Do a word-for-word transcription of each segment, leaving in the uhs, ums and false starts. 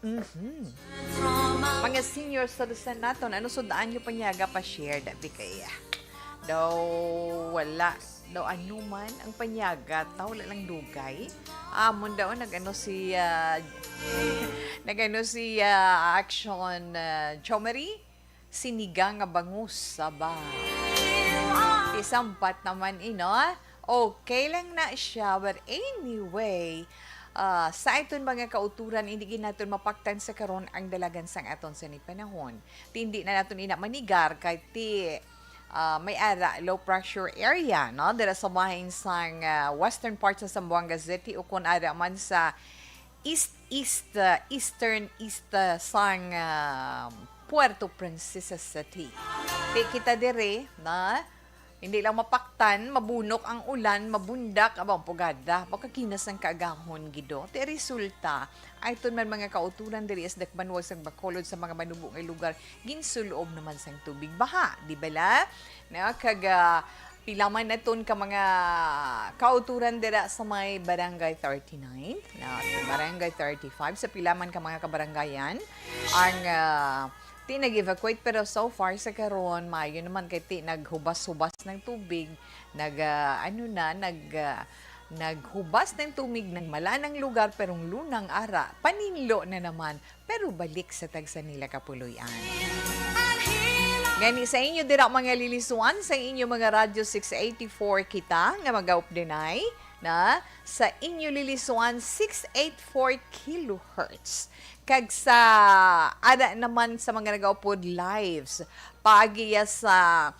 Mhm. Mga senior citizen naton, ano sud-an nyo panyaga pa-share, dabi kay daw wala daw ano man ang panyaga, ta wala lang dugay. Amon daw nag-ano si, ah, nag-ano si, ah, Action, ah, Chomari, sinigang nga bangus, saba. Ti sampat naman, ino? Okay lang na siya, but anyway, ah, sa aton mga kauturan, hindi gid naton mapaktan sa karon ang dalagan sang aton sa ni panahon. Ti hindi na naton ina manigar kay ti, ah, may ara low pressure area, no? Dira sa bahin sang, ah, western part sa Zamboanga City o kun ara man sa east, east, ah, eastern east, ah, sang, ah, Puerto Princesa City. Ti kita dire na hindi lang mapaktan, mabunok ang ulan, mabundak, abang pugada, makakinas ang kaagahon, gido. Ti resulta, ayton man mga kauturan diri sa dakbanwag sang Bacolod sa mga manubo nga lugar, ginsulob naman sang tubig baha, di bala? Na kag, ah, pila man naton ka mga kauturan dira sa may Barangay thirty-nine, na sa Barangay thirty-five, sa pila man ka mga kabarangayan, ang, ah, ti nag-evacuate, pero so far sa karon, maayo naman kay ti naghubas-hubas ng tubig, nag, ah, ano na, nag, ah, naghubas ng tubig, nagmala ng lugar, pero ang lunang ara, paninlo na naman, pero balik sa tagsa nila kapuloy-an. Gani sa inyo dira mga lilisuan sa inyo mga Radyo six eighty-four kita nga magaupdinay na sa inyo lilisuan six eight four kilohertz. Kag sa ara naman sa mga nagaupod lives, paagiya sa,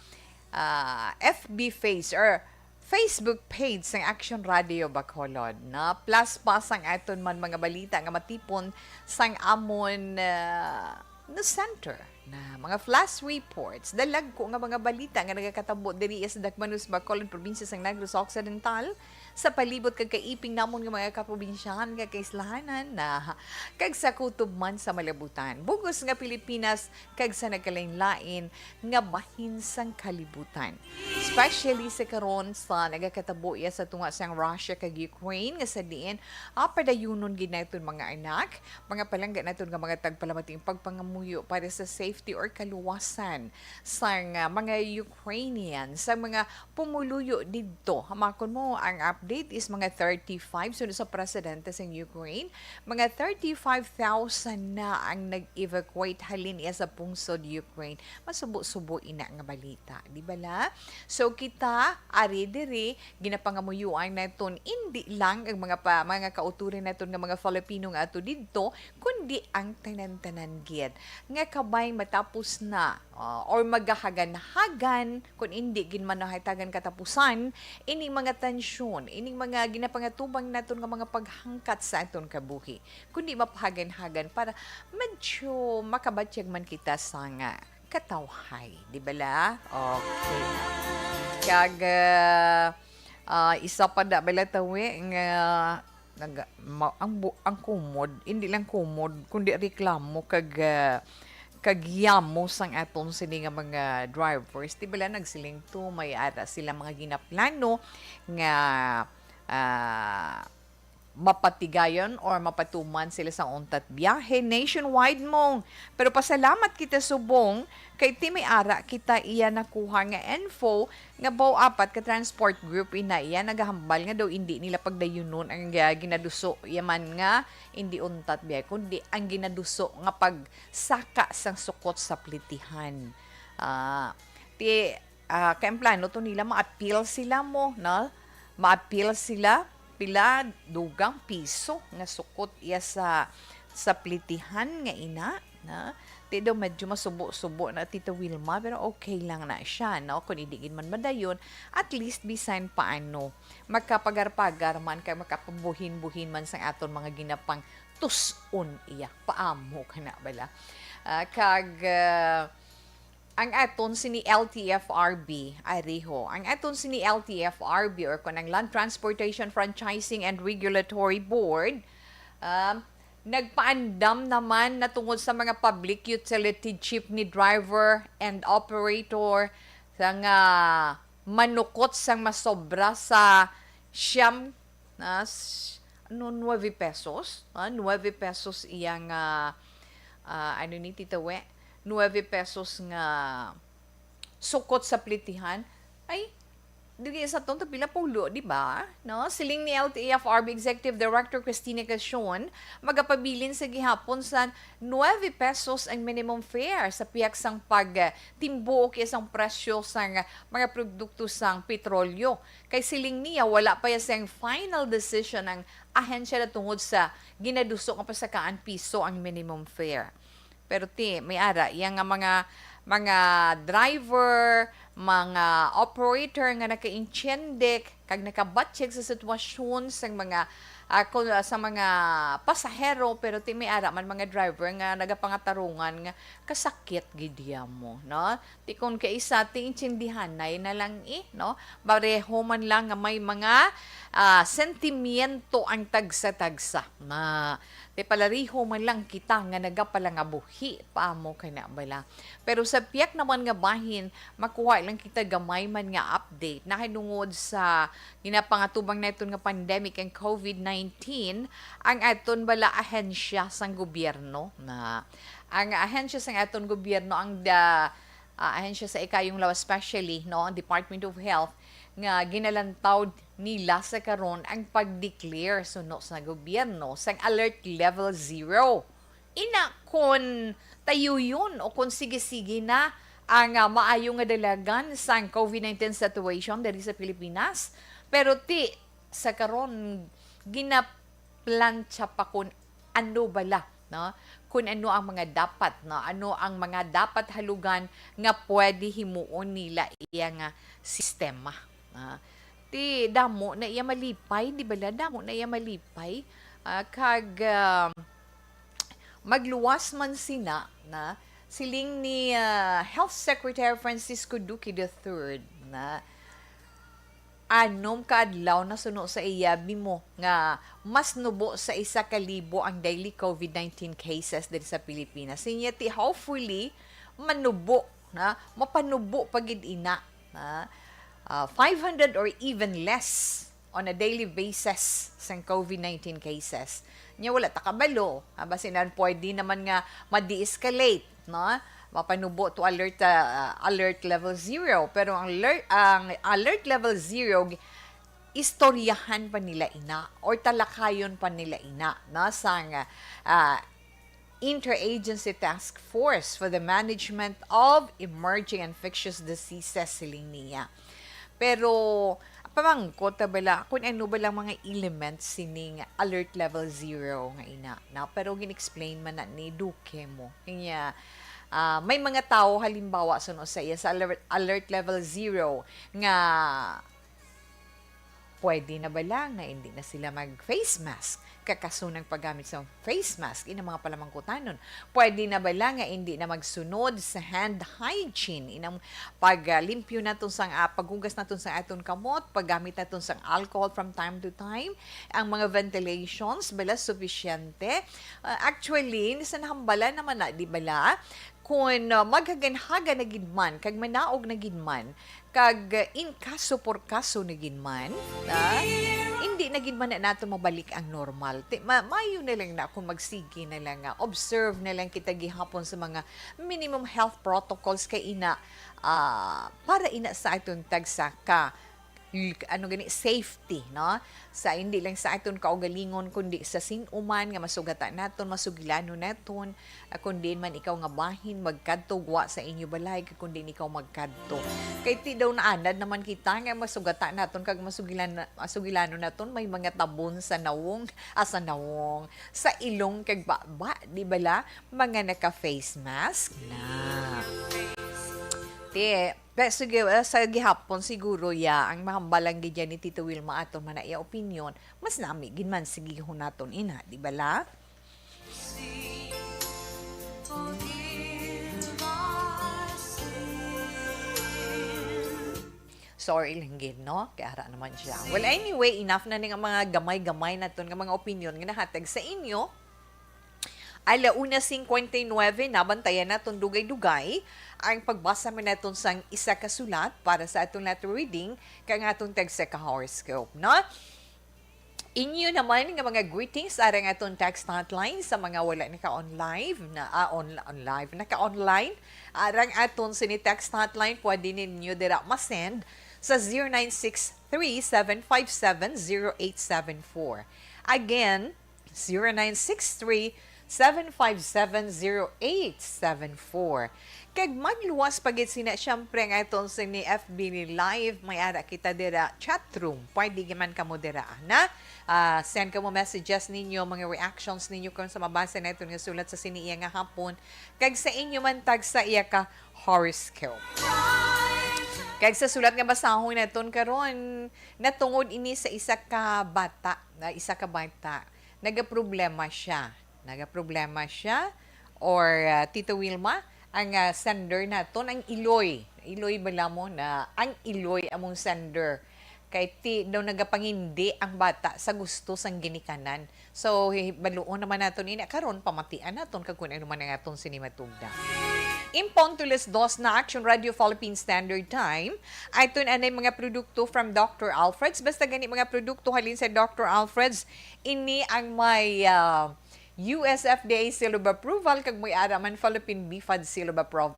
ah, F B page or Facebook page sang Action Radio Bacolod, na plus pa sang aton man mga balita nga matipon sang amon, ah, news center na mga flash reports, dalagko nga mga balita nga nagakatabo diri sa Dakbanos, Bacolod, probinsya sang Negros Occidental, sa palibot kag kaiping namon nga mga kaprobinsyahan nga kaislahanan na kag sa kutob man sa malabutan, bugos nga Pilipinas, kag sa nagkalain-lain nga bahin sang kalibutan. Especially sa karon sa nagakatabo iya sa tunga sang Russia kag Ukraine, nga sa diin, ah, padayunon gid naton mga anak, mga palangga naton nga mga tagpalamating pagpangamuyo para sa safety or kaluwasan sang, ah, mga Ukrainian, sa mga pumuluyo didto. Hamakon mo, ang update is mga thirty-five, sunod sa presidente sa Ukraine, mga thirty-five thousand na ang nag-evacuate halin iya sa pungsod Ukraine. Masubo-subo ina nga balita, di bala? So kita, ari diri, ginapangamuyuan naton indi lang ang mga pa, mga kauturan naton nga mga Filipino nga ato didto, kundi ang tanan-tanan gid nga kabay matapos na, ah, or magahagan-hagan, kun indi gid man nahatagan katapusan, ining mga tensyon, ining mga ginapangatubang naton nga mga paghangkat sa aton kabuhi, kundi mapahagan-hagan para medyo makabatyag man kita sa nga katawhay, di bala? Okay. Kag, ah, ah, isa pa da bala tawi nga nag-, ma-, ang bu-, ang kumod, hindi lang kumod, kundi reklamo kag, ah, kag yamo sang aton sini nga mga drivers. Di bala nagsiling to, may ara sila mga ginaplano nga, ah, mapatigayon or mapatuman sila sa untat biyahe nationwide mong. Pero pasalamat kita subong kay ti may ara kita iya nakuha nga info nga baw apat ka transport group ina iya nagahambal nga daw indi nila pagdayunon ang, ah, ginaduso iya man nga indi untat biyahe, kundi ang ginaduso nga pagsaka sang sukot sa plitihan. Ah, ti, ah, kay ang plano to nila, ma-appeal sila mo, no? Ma-appeal sila, pila, dugang piso nga sukot iya sa, sa plitihan nga ina, na? Ti daw medyo masubo-subo na, Tita Wilma, pero okay lang na siya, no? Kung hindi gid man madayon, at least bisan paano, makapagar-pagar man, kay makapabuhin-buhin man sang aton mga ginapang tus-on iya. Paamo ka na bala. Ah, kag, ah, ang aton sini L T F R B, ariho. Ang aton sini L T F R B or kon ang Land Transportation Franchising and Regulatory Board, um, nagpaandam naman na tungod sa mga public utility jeepney driver and operator sa nga manukot sang masobra sa siyam na s-, no, nuebe pesos, ah, nuebe pesos iyang, ah, ah, ano ni, Tita We? Nuebe pesos nga sukot sa plitihan. Ay, dili sa ton, pila pulo, di ba? No? Siling ni L T F R B Executive Director Christina Casion, magapabilin sa gihapon sa nuebe pesos ang minimum fare sa pihak sang pagtimbo o kaya sang presyo sang mga produkto sang petrolyo. Kay siling niya, wala pa ya sang final decision ang ahensya na tungod sa ginaduso nga pasakaan piso ang minimum fare. Pero ti, may ara, iya nga mga, mga driver, mga operator nga nakaintiende kag nakabatyag sa sitwasyon sang mga, ah, kun-, sa mga pasahero, pero ti, may ara man mga driver nga nagapangatarungan nga kasakit gid iya mo, no? Ti kon kaisa, ti intindihanay na lang, eh, no? Pareho man lang nga may mga, ah, sentimiento ang tagsa-tagsa. Na, ti palariho man lang kita nga nagapalangabuhi pa mo kana bala. Pero sa piyak naman nga bahin, makuha lang kita gamay man nga update nahanungod sa ginapangatubang naton nga pandemic ang covid nineteen, ang aton bala ahensya sang gobyerno na ang ahensya sang aton gobyerno ang da, ah, ahensya sa ikayong lawas, especially, no, ang Department of Health, nga ginalantaw nila sa karon ang pag-declare suno sa gobyerno sang alert level zero. Ina, kon tayuyon o kon sige-sige na ang, ah, maayo nga dalagan sang covid nineteen situation diri sa Pilipinas, pero ti sa karon ginaplantsa pa kon ano bala, no? Kun ano ang mga dapat, no? Ano ang mga dapat halugan nga pwede himuon nila iya nga sistema? Ah, ti damo na iya malipay, di bala? Damo na iya malipay. Ah, kag, ah, magluwas man sina, na, siling ni, ah, Health Secretary Francisco Duque the third, na, anom ka adlaw na suno sa iya bimo nga mas nubo sa isa ka libo ang daily covid nineteen cases diri sa Pilipinas. Sinya ti, hopefully, manubo, na, mapanubo pa gid ina, na, ah, five hundred or even less on a daily basis sang covid nineteen cases. Nya, wala ta kabalo, ah, basin pwede naman nga ma-de-escalate, no? Mapanubo to alert, ah, alert level zero. Pero ang alert, ang alert level zero, gi-, istoryahan pa nila ina or talakayon pa nila ina, no? Sang, ah, Interagency Task Force for the Management of Emerging Infectious Diseases, siling niya. Pero, pamangkot ta bala kung ano ba lang mga elements sining alert level zero nga ina, na? Pero gin-explain man na ni Duque mo. Kanya, ah, may mga tao, halimbawa, suno sa iya, sa alert, alert level zero, nga pwede na bala nga hindi na sila mag-face mask? Kakaso ng paggamit sa face mask, ina mga palamangkutanon. Pwede na bala nga hindi na magsunod sa hand hygiene? Inang paglimpyo naton sang, ah, paghugas naton sa aton kamot, paggamit naton sang alcohol from time to time, ang mga ventilations, bala sufisyente? Ah, actually, sa nahambala naman na, di bala? Kung, ah, maghaganhaga na gid man, kag manaog na gid man, kag, ah, in kaso por kaso na gid man, ah, hindi na gid man na nato mabalik ang normal. Ti-, ma-, maayo na lang na kung magsige na lang nga, observe na lang kita gihapon sa mga minimum health protocols kay ina, ah, para ina sa aton tagsa ka, l-, ano gani, safety, no? Sa, hindi lang sa aton kaugalingon, kundi sa sin-o man nga masugatan naton, masugilanon naton, ah, kung diin man ikaw nga bahin magkadto, gwa sa inyo balay, kag kung diin ikaw magkadto. Kay ti daw naanad naman kita nga masugatan naton kag masugilan-, masugilanon naton may mga tabon sa nawong, ah, sa nawong, sa ilong kag baba, di bala, mga naka-face mask na. Ti, pe-, sige, ah, sa gihapon siguro ya, ang mahambal lang gid yan ni Tito Wilma aton man na iya opinyon, mas nami gid man sigihon naton ina, di bala? Sorry lang gid, no? Kay ara naman siya. Well, anyway, enough na ni nga mga gamay-gamay naton nga mga opinyon nga nahatag sa inyo. Ala una singkwenta y nuebe, nabantayan naton dugay-dugay ang pagbasa man naton sang isa ka sulat para sa aton letter reading kang aton tagsa ka horoscope, no? Inyo naman nga mga greetings arang aton text hotline sa mga wala naka-on live na, ah, on, on live, naka-online. Arang aton sini text hotline, pwede ninyo dira ma-send sa zero nine six three, seven five seven, zero eight seven four. Again, zero nine six three, seven five seven, zero eight seven four. Kag magluwas pa gid sina, syempre, ang aton sini F B ni live, may ara kita dira chat room. Pwede man kamo dira, na, ah, send kamo messages ninyo, mga reactions ninyo kung sa mabasa naton nga sulat sa sini iya nga hapon, kag sa inyo man tag sa iya ka horoscope. Kag sa sulat nga basahon naton karon, natungod ini sa isa ka bata, na isa ka bata, nagaproblema siya. Nagaproblema siya, or, ah, Tito Wilma, ang, ah, sender naton, ang iloy. Iloy bala mo na, ang iloy among sender. Kay ti, daw nagapangindi ang bata sa gusto sang ginikanan. So, hibaluon naman naton ini karon, pamatian naton kag kun ano man ang aton sini matugda. In punto las dos na, Action Radio Philippine Standard Time. Aton anay mga produkto from Doctor Alfred's. Basta gani mga produkto halin sa Doctor Alfred's, ini ang may, ah, U S F D A seal of approval kag may ara man Philippine BFAD seal of approval.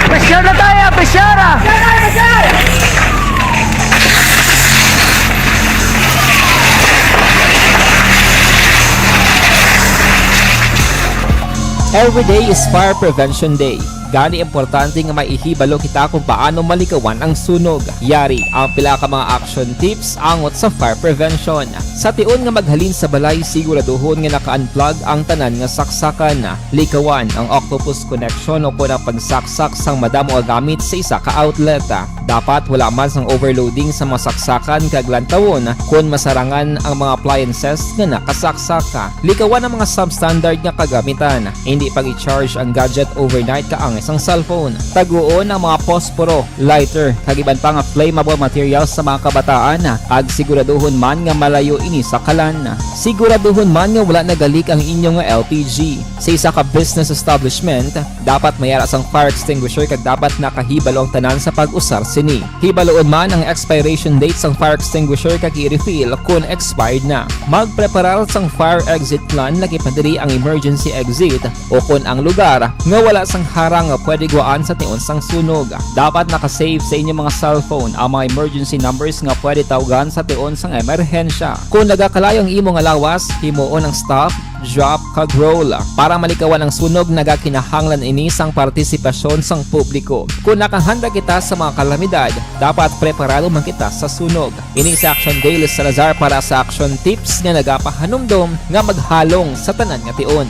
Pressure na tayo, pressure! Every day is Fire Prevention Day. Gani, importante nga maihibalo kita kung paano malikawan ang sunog. Yari ang pila ka mga action tips angot sa fire prevention. Sa tion nga maghalin sa balay, siguraduhon nga naka-unplug ang tanan nga saksakan. Likawan ang octopus connection o kon ang pagsaksak sang madamo nga gamit sa isa ka outlet. Dapat wala man sang overloading sa mga saksakan kag lantawon kon masarangan ang mga appliances nga nakasaksak. Likawan ang mga substandard nga kagamitan. Indi pag-i-charge ang gadget overnight kaangay sang cellphone. Taguon ang mga posporo, lighter, kag iban pa nga flammable materials sa mga kabataan, kag siguraduhon man nga malayo ini sa kalan. Siguraduhon man nga wala nagalik ang inyo nga L P G. Sa isa ka business establishment, dapat may ara sang fire extinguisher kag dapat nakahibalo ang tanan sa pag-usar sini. Hibaluon man ang expiration date sang fire extinguisher kag i-refill kon expired na. Magpreparar sang fire exit plan, lakip na diri ang emergency exit o kon ang lugar nga wala sang harang nga pwede gwaan sa tion sang sunog. Dapat naka-save sa inyo mga cellphone ang mga emergency numbers nga pwede tawgan sa tion sang emerhensya. Kon nagakalayo ang imo nga lawas, himuon ang stop, drop, kag roll. Para malikawan ang sunog, nagakinahanglan ini sang partisipasyon sang publiko. Kon nakahanda kita sa mga kalamidad, dapat preparado man kita sa sunog. Ini si Action Dale Salazar para sa Action Tips nga nagapahanumdom nga maghalong sa tanan nga tion.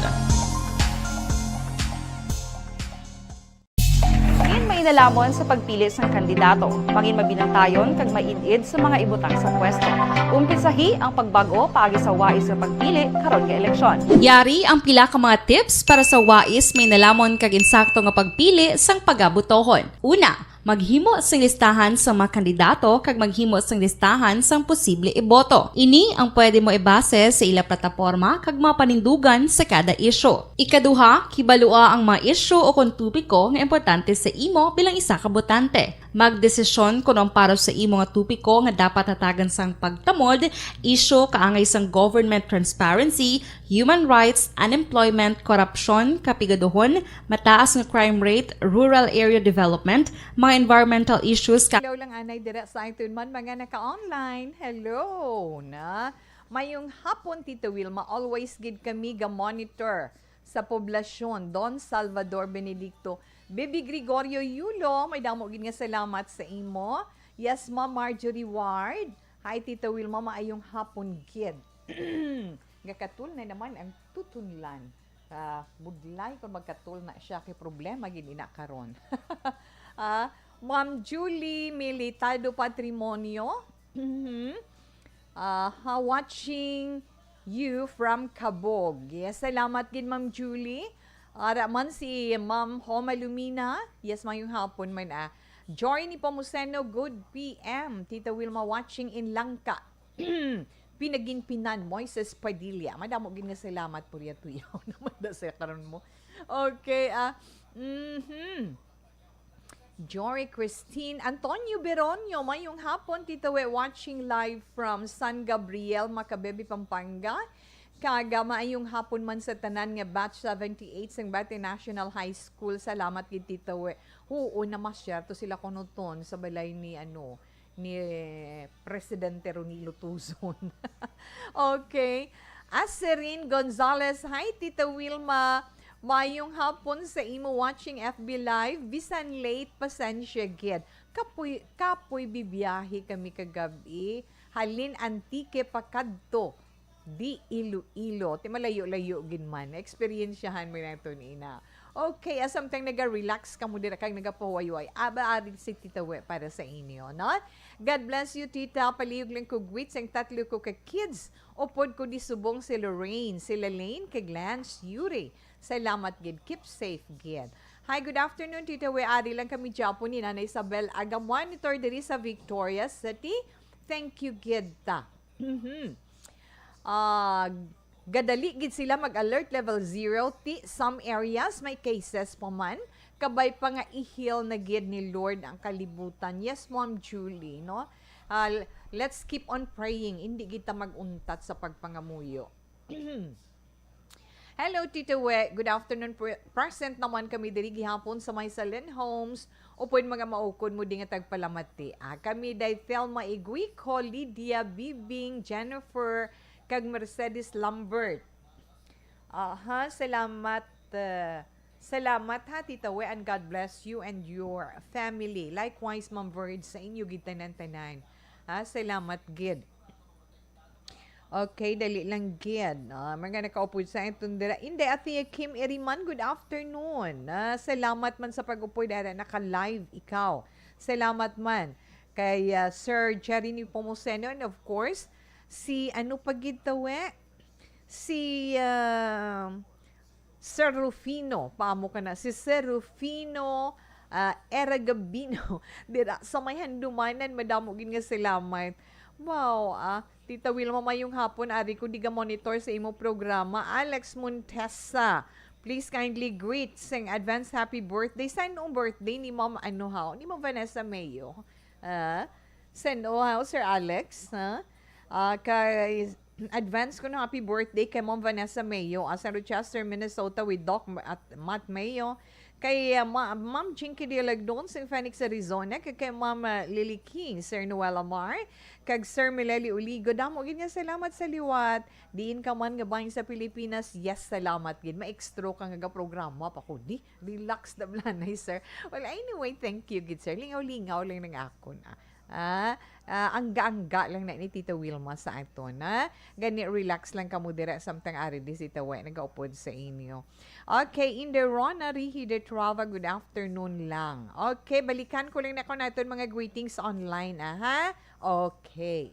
Mangin mainalamon sa pagpili sang kandidato. Mangin mabinantayon kag maid-id sa mga ibutang sa pwesto. Umpisahi ang pagbag-o paagi sa wais nga pagpili karon nga eleksyon. Yari ang pila ka mga tips para sa wais, mainalamon kag insakto nga pagpili sang pagabotohon. Una, Maghimo sing listahan sang mga kandidato kag maghimo sing listahan sang posible iboto. Ini ang pwede mo ibase sa ila plataporma kag mga panindugan sa kada isyu. Ikaduha, kibalua ang mga isyu o kon topiko nga importante sa imo bilang isa ka botante. Magdesisyon kon ang para sa imo nga topiko nga dapat hatagan sang pagtamod, isyu kaangay sang government transparency, human rights, unemployment, korupsyon, kapigaduhon, mataas nga crime rate, rural area development, mga environmental issues, ka- Hello lang anay dira sa aton man mga naka-online. Hello na. Mayong hapon, Tita Wilma. Always gid kami ga monitor sa poblasyon. Don Salvador Benedicto. Baby Gregorio Yulo, may damo gid nga salamat sa imo. Yes, Ma'am Marjorie Ward. Hi, Tita Wilma. Maayong hapon gid. Gakatul na naman ang tutunlan. Ah, budlay kung magkatul na siya kay problema gid ina karon. Ah, Ma'am Julie Militado Patrimonio. Mhm. Ah, ha, watching you from Cabog. Yes, salamat gid, Ma'am Julie. Ara man si Ma'am Homa Lumina. Yes, mayong hapon man, ah. Joy ni Pomuceno, good P M. Tita Wilma watching in Langka. Pinaginpinan, Moises Padilla. Madamo gid nga salamat, purya tuyaw naman da sa karon mo. Okay, ah, mhm. Jory Christine Antonio Beronio, mayong hapon, Tita We, watching live from San Gabriel, Macabebe, Pampanga. Kag, ah, maayong hapon man sa tanan nga batch seventy-eight sang Bati National High School. Salamat gid, Tita We. Oo, namasyar to sila kunuton sa balay ni, ano, ni Presidente Ronilo Tuzon. Okay. Aserin Gonzalez, hi, Tita Wilma. Mayong hapon sa imo watching F B Live. Bisan late, pasensya gid. Kapoy, kapoy bibiyahe kami kagab-i. Halin Antique pa kadto. Di Iloilo. Ti malayo-layo gid man. Eksperyensyahan mo naton ina. Okay, ah, samtang naga-relax kamo dira kag nagapahuway-huway. Aba, ari si Tita We para sa inyo, no? God bless you, Tita. Palihog lang ko greet sang tatlo ko ka kids. Upod ko di subong si Lorraine, si Lalaine, kag Lance Yuri. Salamat gid. Keep safe gid. Hi, good afternoon, Tita We. Ari lang kami Japon ni Nanay Isabel. Aga monitor diri sa Victoria City. Thank you gid ta. Mhm. Ah, gadali gid sila mag-alert level zero. Ti, some areas may cases pa man. Kabay pa nga i-heal na gid ni Lord ang kalibutan. Yes, Ma'am Julie, no? Ah, l-, let's keep on praying. Hindi kita mag-untat sa pagpangamuyo. Hello, Tito We. Good afternoon. Pre-, present naman kami diri gihapon sa may Salen Homes. Upod mga maukod mo di nga tagpalamati. Ah, kami day Thelma Iguico, Lydia Bibing, Jennifer, kag Mercedes Lambert. Aha, salamat, ah, salamat ha, Tita We, and God bless you and your family. Likewise, Ma'am Virg, sa inyo gid tanan-tanan. Ha, salamat gid. Okay, dali lang gid. Ah, mga nakaupod sa aton dira. Inday Athea Kim Iriman, good afternoon. Ah, salamat man sa pag-upod, ara naka-live ikaw. Salamat man kay, ah, Sir Jerry Nepomuceno, and of course, si ano pa gid to, eh? Si, ah, Sir Rufino, paamo ka na? Si Sir Rufino, ah, Era Gabino. Dira sa may Handumanan, madamo gid nga salamat. Wow, ah, Tita Wilma, mayong hapon. Ari ko di ga-monitor sa imo programa. Alex Montesa, please kindly greet sing advance happy birthday. San-o birthday ni Ma'am, ano, ha? Ni Ma'am Vanessa Mayo? Ah, san-o, ha, Sir Alex, ha? Ah, kay advance ko na happy birthday kay Ma'am Vanessa Mayo, ah, sa Rochester, Minnesota, with Doc Ma-, at Matt Mayo. Kay, ah, Ma-, Ma'am Jinky Dialagdon sa Phoenix, Arizona. Kay, kay Ma'am, ah, Lily King, Sir Noel Amar, kag Sir Mileli Uligo. Damo gid nga salamat sa liwat. Diin ka man nga bahin sa Pilipinas, yes, salamat gid. Ma-extra ka nga programa pa ko di. Relax na blanay, sir. Well, anyway, thank you gid, sir. Lingaw-lingaw lang nang akon, ah. Ah, ah, angga-angga lang na ni Tita Wilma sa aton, ha? Gani, relax lang kamo dira samtang ari di si Tita We nagaupod sa inyo. Okay, Inderona Rihi de Trava, good afternoon lang. Okay, balikan ko lang na ko naton mga greetings online, ah, ha? Okay.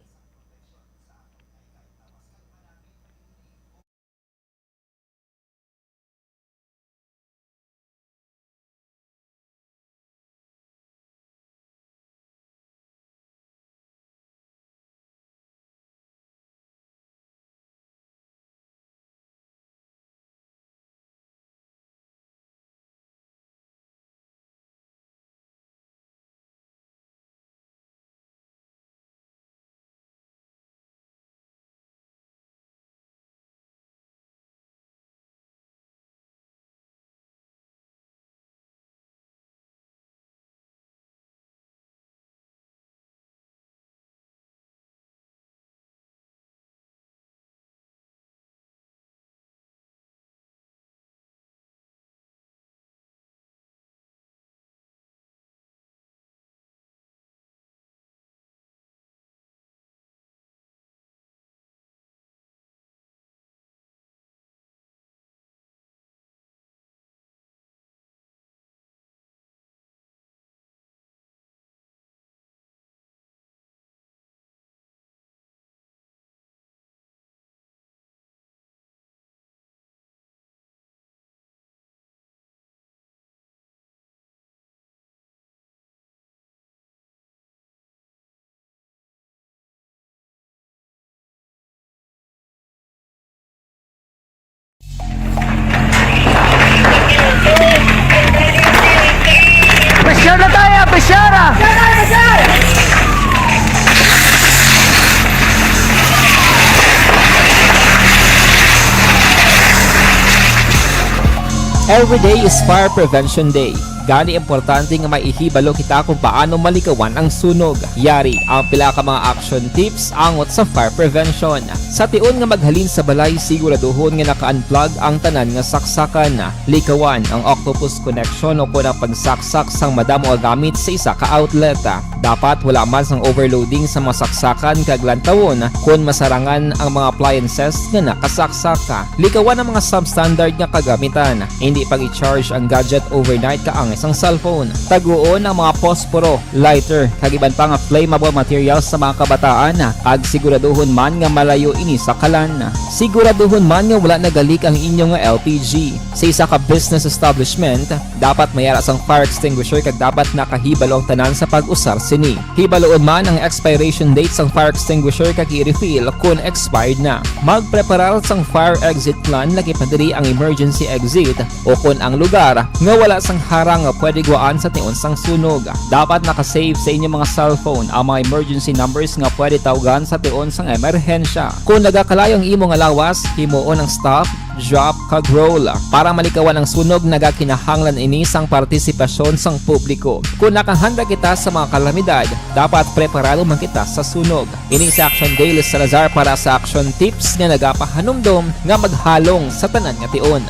Every day is Fire Prevention Day. Gani, importante nga may ihibalo kita kung paano malikawan ang sunog. Yari ang pila ka mga action tips angot sa fire prevention. Sa tion nga maghalin sa balay, siguraduhon nga naka-unplug ang tanan nga saksakan. Likawan ang octopus connection o kon ang pagsaksak sang madamo nga gamit sa isa ka outlet. Dapat wala man sang overloading sa mga saksakan kag lantawon kon masarangan ang mga appliances nga nakasaksak. Likawan ang mga substandard nga kagamitan. Hindi pag-i-charge ang gadget overnight kaangay sang cellphone. Taguon ang mga posporo, lighter, kag iban pa nga flammable materials sa mga kabataan, kag siguraduhon man nga malayo ini sa kalan. Siguraduhon man nga wala nagalik ang inyo nga L P G. Sa isa ka business establishment, dapat may ara sang fire extinguisher kag dapat nakahibalo ang tanan sa pag-usar sini. Hibaluon man ang expiration date sang fire extinguisher kag i-refill kon expired na. Magpreparar sang fire exit plan, lakip na diri ang emergency exit o kon ang lugar nga wala sang harang nga pwede gwaan sa tion sang sunog. Dapat naka-save sa inyo mga cellphone ang mga emergency numbers nga pwede tawgan sa tion sang emerhensya. Kon nagakalayo ang imo nga lawas, himuon ang stop, drop, kag roll. Para malikawan ang sunog, nagakinahanglan ini sang partisipasyon sang publiko. Kon nakahanda kita sa mga kalamidad, dapat preparado man kita sa sunog. Ini si Action Daily Salazar para sa Action Tips nga nagapahanumdom nga maghalong sa tanan nga tion.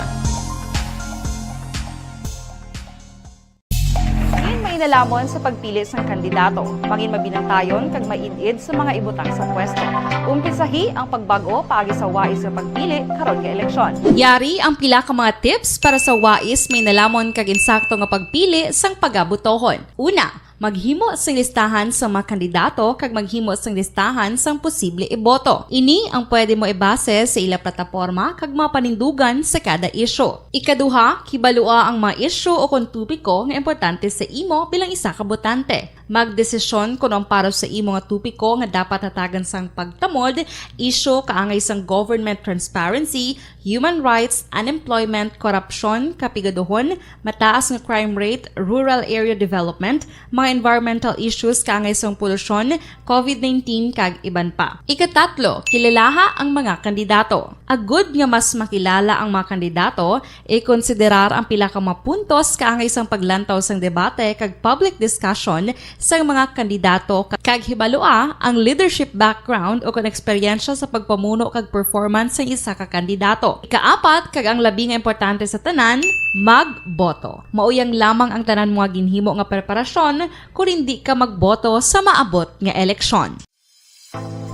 Diin mainalomon sa pagpili sang kandidato, mangin mabinantayon kag maid-id sa mga ibutang sa pwesto. Umpisahi ang pagbag-o paagi sa wais nga pagpili karon nga eleksyon. Yari ang pila ka mga tips para sa wais, mainalomon kag insakto nga pagpili sang pagabotohon. Una, maghimo sing listahan sang mga kandidato kag maghimo sing listahan sang posible iboto. Ini ang pwede mo ibase sa ila plataporma kag mga panindugan sa kada isyu. Ikaduha, kibalua ang mga isyu o kon topiko nga importante sa imo bilang isa ka botante. Magdesisyon kon ang para sa imo nga topiko nga dapat hatagan sang pagtamod, isyu kaangay sang government transparency, human rights, unemployment, korupsyon, kapigaduhon, mataas nga crime rate, rural area development, mga environmental issues kaangay sang polusyon, covid nineteen, kag iban pa. Ikatatlo, kilalaha ang mga kandidato. Agud nga mas makilala ang mga kandidato, ikonsiderar ang pila ka mga puntos kaangay sang paglantaw sang debate kag public discussion sang mga kandidato, kag hibalua ang leadership background o kon eksperyensya sa pagpamuno kag performance sang isa ka kandidato. Ikaapat, kag ang labi nga importante sa tanan, magboto. Mao yang lamang ang tanan mo nga ginhimo nga preparasyon kon indi ka magboto sa maabot nga eleksyon.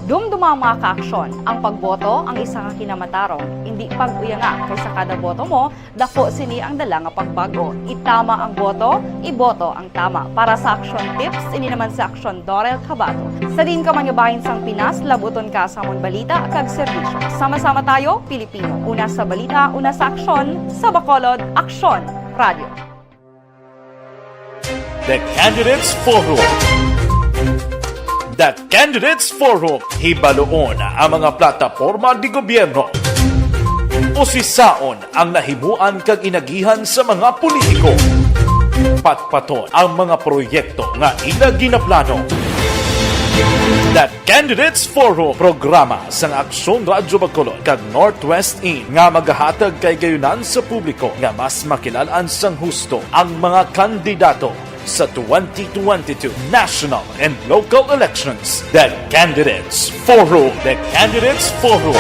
Dumduma, mga kaaksyon, ang pagboto ang isa ka kinamatarong, indi pag-uyanga, kay sa kada boto mo, dako sini ang dala nga pagbag-o. Itama ang boto, iboto ang tama. Para sa Action Tips, ini naman si Action Dorel Cabato. Sa diin ka man nga bahin sang Pinas, labuton ka sa amon balita kag serbisyo. Sama-sama tayo, Pilipino. Una sa balita, una sa aksyon, sa Bacolod, Aksyon Radio. The Candidates Forum. The Candidates Forum. Hibaluon ang mga plataporma di gobyerno. Usisaon ang nahimuan kag inagihan sa mga politiko. Patpaton ang mga proyekto nga ila ginaplano. The Candidates Forum, programa sang Aksyon Radyo Bacolod kag Northwest In nga magahatag kaigayonan sa publiko nga mas makilal-an sang husto ang mga kandidato sa twenty twenty-two national and local elections. The Candidates Forum. The Candidates Forum,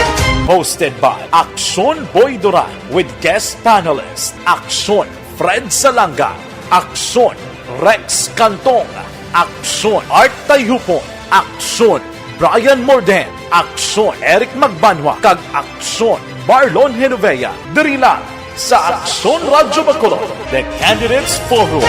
hosted by Aksyon Boy Duran with guest panelist Aksyon Fred Salanga, Aksyon Rex Cantong, Aksyon Art Tayhupon, Aksyon Brian Morden, Aksyon Eric Magbanwa, kag Aksyon Marlon Genovea. Diri lang sa Aksyon Radyo Bacolod, The Candidates Forum.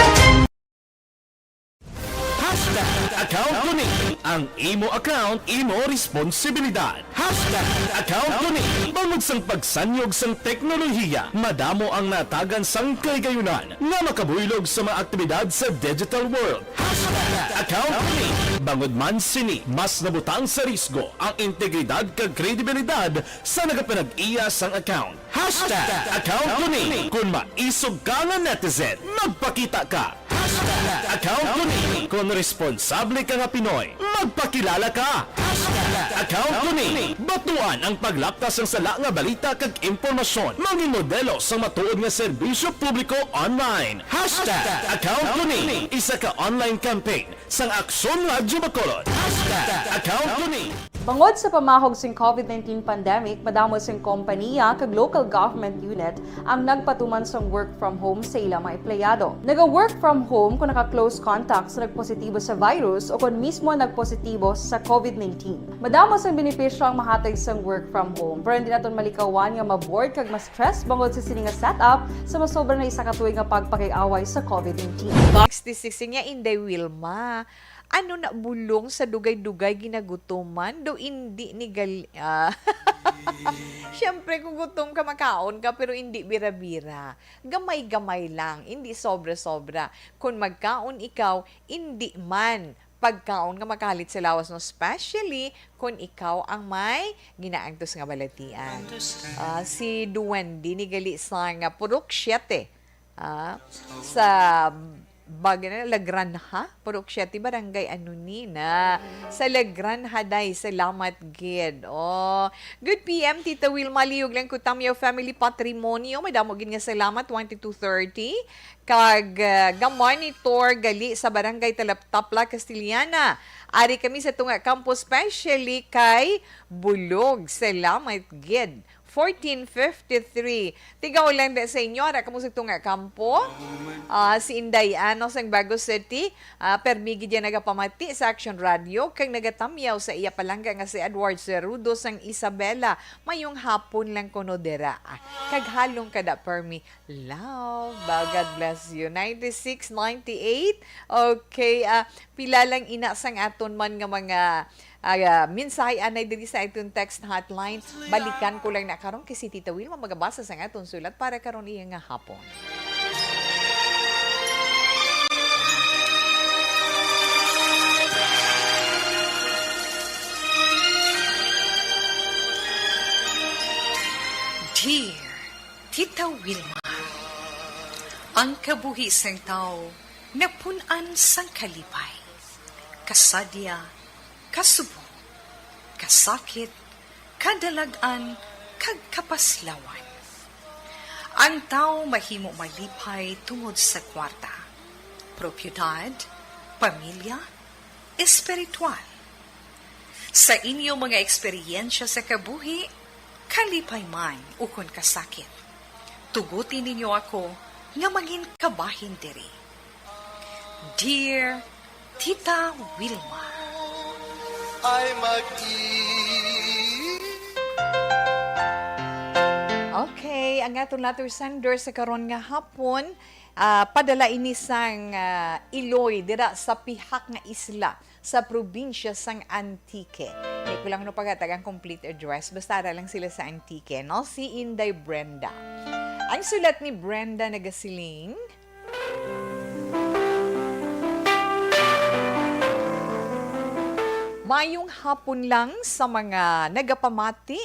Hashtag account ko ni. Ang imo account, imo responsibilidad. Hashtag account ko ni. Bangod sang pagsanyog sang teknolohiya, madamo ang natagan sang kahigayunan nga makabuylog sa mga aktibidad sa digital world. Hashtag account ko ni. Bangod man sini, mas nabutang sa risgo ang integridad kag kredibilidad sa nagapanag-iya sang account. Hashtag account ko ni. Kon maisog ka nga netizen, magpakita ka. Hashtag account ko ni. Kon responsable ka nga Pinoy, magpakilala ka. Hashtag Account ko ni. Batuan ang paglapta sang sala nga balita kag impormasyon. Mangin modelo sang matuod nga serbisyo publiko online. Hashtag account ko ni. Isa ka online campaign sang Aksyon Radyo Bacolod. Hashtag account ko ni. Bangod sa pamahog sing covid nineteen pandemic, madamo sing kompaniya kag local government unit ang nagpatuman sang work from home sa ila mga empleyado. Naga-work from home kon naka-close contact sa nagpositibo sa virus o kon mismo nagpositibo sa covid nineteen. Madamo sang benepisyo ang mahatag sang work from home, pero hindi naton malikawan nga ma-bored kag ma-stress bangod sa sini nga setup sa masobra na isa ka tuig nga pagpakig-away sa covid nineteen. Sixty-six niya, Inday Wilma. Ano na bulong sa dugay-dugay ginagutuman? Do indi ni gal-, ah. Siyempre, kung gutom ka, makaon ka, pero indi bira-bira. Gamay-gamay lang, indi sobra-sobra. Kung magkaon ikaw, indi man pagkaon nga makahalit sa lawas, no? Especially kung ikaw ang may ginaantos nga balatian. Ah, si Duwende ni gali sa nga Purok Siete. Ah, sa Baga na, La Granja, Purok Siete, Barangay ano ni na? Sa La Granja, day, salamat gid. Oh, good P M, Tita Wilma, lihog lang ko, Tamyaw Family Patrimonio. Madamo gid nga salamat, twenty-two thirty. Kag, ah, ga-monitor gali sa Barangay Talap-, Tapla, Castellana. Ari kami sa tunga kampo, specially kay Bulog. Salamat gid. Fourteen fifty-three. Tigaw lang da sa inyo, ara kamo sa tunga kampo. Ah, si Inday Ano sang Bago City, ah, permi gid yan nagapamati sa Action Radio, kag nagatamyaw sa iya palangga nga si Edward Cerudo sang Isabela. Mayong hapon lang kuno dira. Ah, kag halong kada permi. Love. Ba, God bless you. Ninety-six, ninety-eight. Okay, ah, pila lang ina sang aton man nga mga, ah, mensahe anay diri sa aton text hotline. Balikan ko lang na karon kay si Tita Wilma magabasa sang aton sulat para karon iya nga hapon. Dear Tita Wilma, ang kabuhi sang tawo napun-an sang kalipay, kasadya, kasubong, kasakit, kadalag-an, kag kapaslawan. Ang tawo mahimo malipay tungod sa kwarta, propiedad, pamilya, espiritual. Sa inyo mga eksperyensya sa kabuhi, kalipay man ukon kasakit, tuguti ninyo ako nga mangin kabahin diri. Dear Tita Wilma. Ay mag-i- Okay, ang aton letter sender sa karon nga hapon, ah, padala ini sang, ah, Iloy, dira sa pihak nga isla sa probinsya sang Antique. Di ko lang, no, paghatag ang complete address, basta ara lang sila sa Antique, no? Si Inday Brenda. Ang sulat ni Brenda nagasiling, Mayong hapon lang sa mga nagapamati